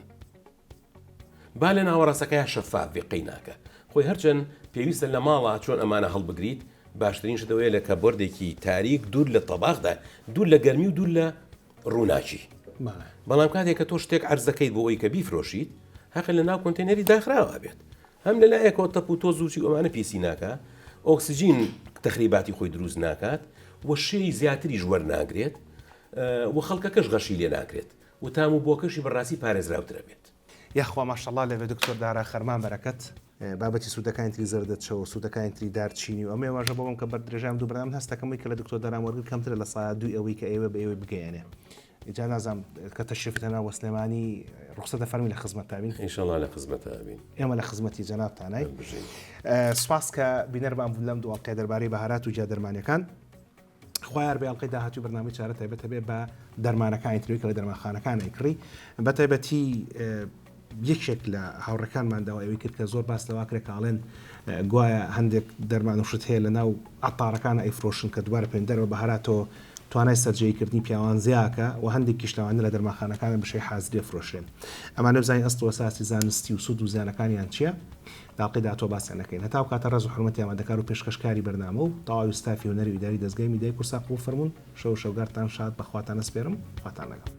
با لە ناوەڕاستەکەیا شەفاف بێ قەیناکە خۆی هەرچەند پێویستە لە ماڵا چۆن ئەمانە هەڵبگریت باشترین شت ئەوەیە لە cupboard ێکی تاریک دوور لە تەباخدا دوور لە گەرمی و دوور لە ڕووناکی بەڵام کاتێک کە تۆ شتێک عەرزەکەیت بۆ ئەوی کە بیفرۆشیت هەقە لە ناو کۆنتێنەری داخراوە بێت هەم لە لایەکەوە تەپ و تۆز و چی ئەمانە پیسی ناکا ئۆکسجین تەخریباتی خۆی دروست ناکات و شێی زیاتریش وەرناگرێت و خەڵکەکەش غەشی لێ ناکرێت و تام و بۆکەشی بەڕاستی پارێزراوترە بێت. یاخوا ماشاءاللە لێبێ دکتۆر دارا خەرمان بەرەکەت. بابەتی سوودەکانی تری زەردەچەوە و سوودەکانی تری دارچینی و ئەمەی واژە بۆ بم کە بەر درێژای ئەم دوو بەرنامە من هەستەکەم ئەوی کە لە دکتۆر دارام وەرگرت کەمترە لە سایە دووی ئەوەی کە ئەیەوێ بە ئێوەی بگەیەنێ جا نازانم کە تەشریفت هێنا بۆ سلێمانی ڕوخسەتە فەرمی لە خزمەتتا بین. ئینشەڵا لە خزمەتتا بین. ئێمە لە خزمەتی جەنابتانین. بژین. سوپاس کە بینەرمان بوون لەم دوو ئەڵقەیە دەربارەی بەهارات و گیا دەرمانیەکان. خوا یار بێ ئەڵقەی داهاتووی بەرنامەی چارە تایبەت هەبێ بە دەرمانەکانی تری کە لە دەرمانخانەکان ئەیکڕی بە تایبەتی یەکێک لە هاوڕێکانمان داوای ئەوەی کرد کە زۆر باس لەوا کرێ کە ئەڵێن گوایە هەندێک دەرمان و شت هەیە لە ناو عەتارەکان ئەیفرۆشن کە دووبارە پێندەرەوە بەهاراتەوە توانای سەرجێیکردنی پیاوان زیاکە و هەندێکیش لەوانە لە دەرمانخانەکانە بشەی حازری ئەفرۆشرێن ئەمانە بزانین ئەسڵ و ئەساسی زانستی و سوود و زیانەکانیان چییە لاقەی داهاتووە باسیان ئەکەین. هەتا ئەو کاتە ڕێز و حورمەتی ئامادەکار و پێشکەشکاری بەرنامە و تەواوی ستافی هونەری و ئیداری دەزگای میدیای کوردسات قبوڵ فەرموون. شەو و شەوگارتان شاد بە خواتان ئەسپێرم. خواتان لەگەڵ.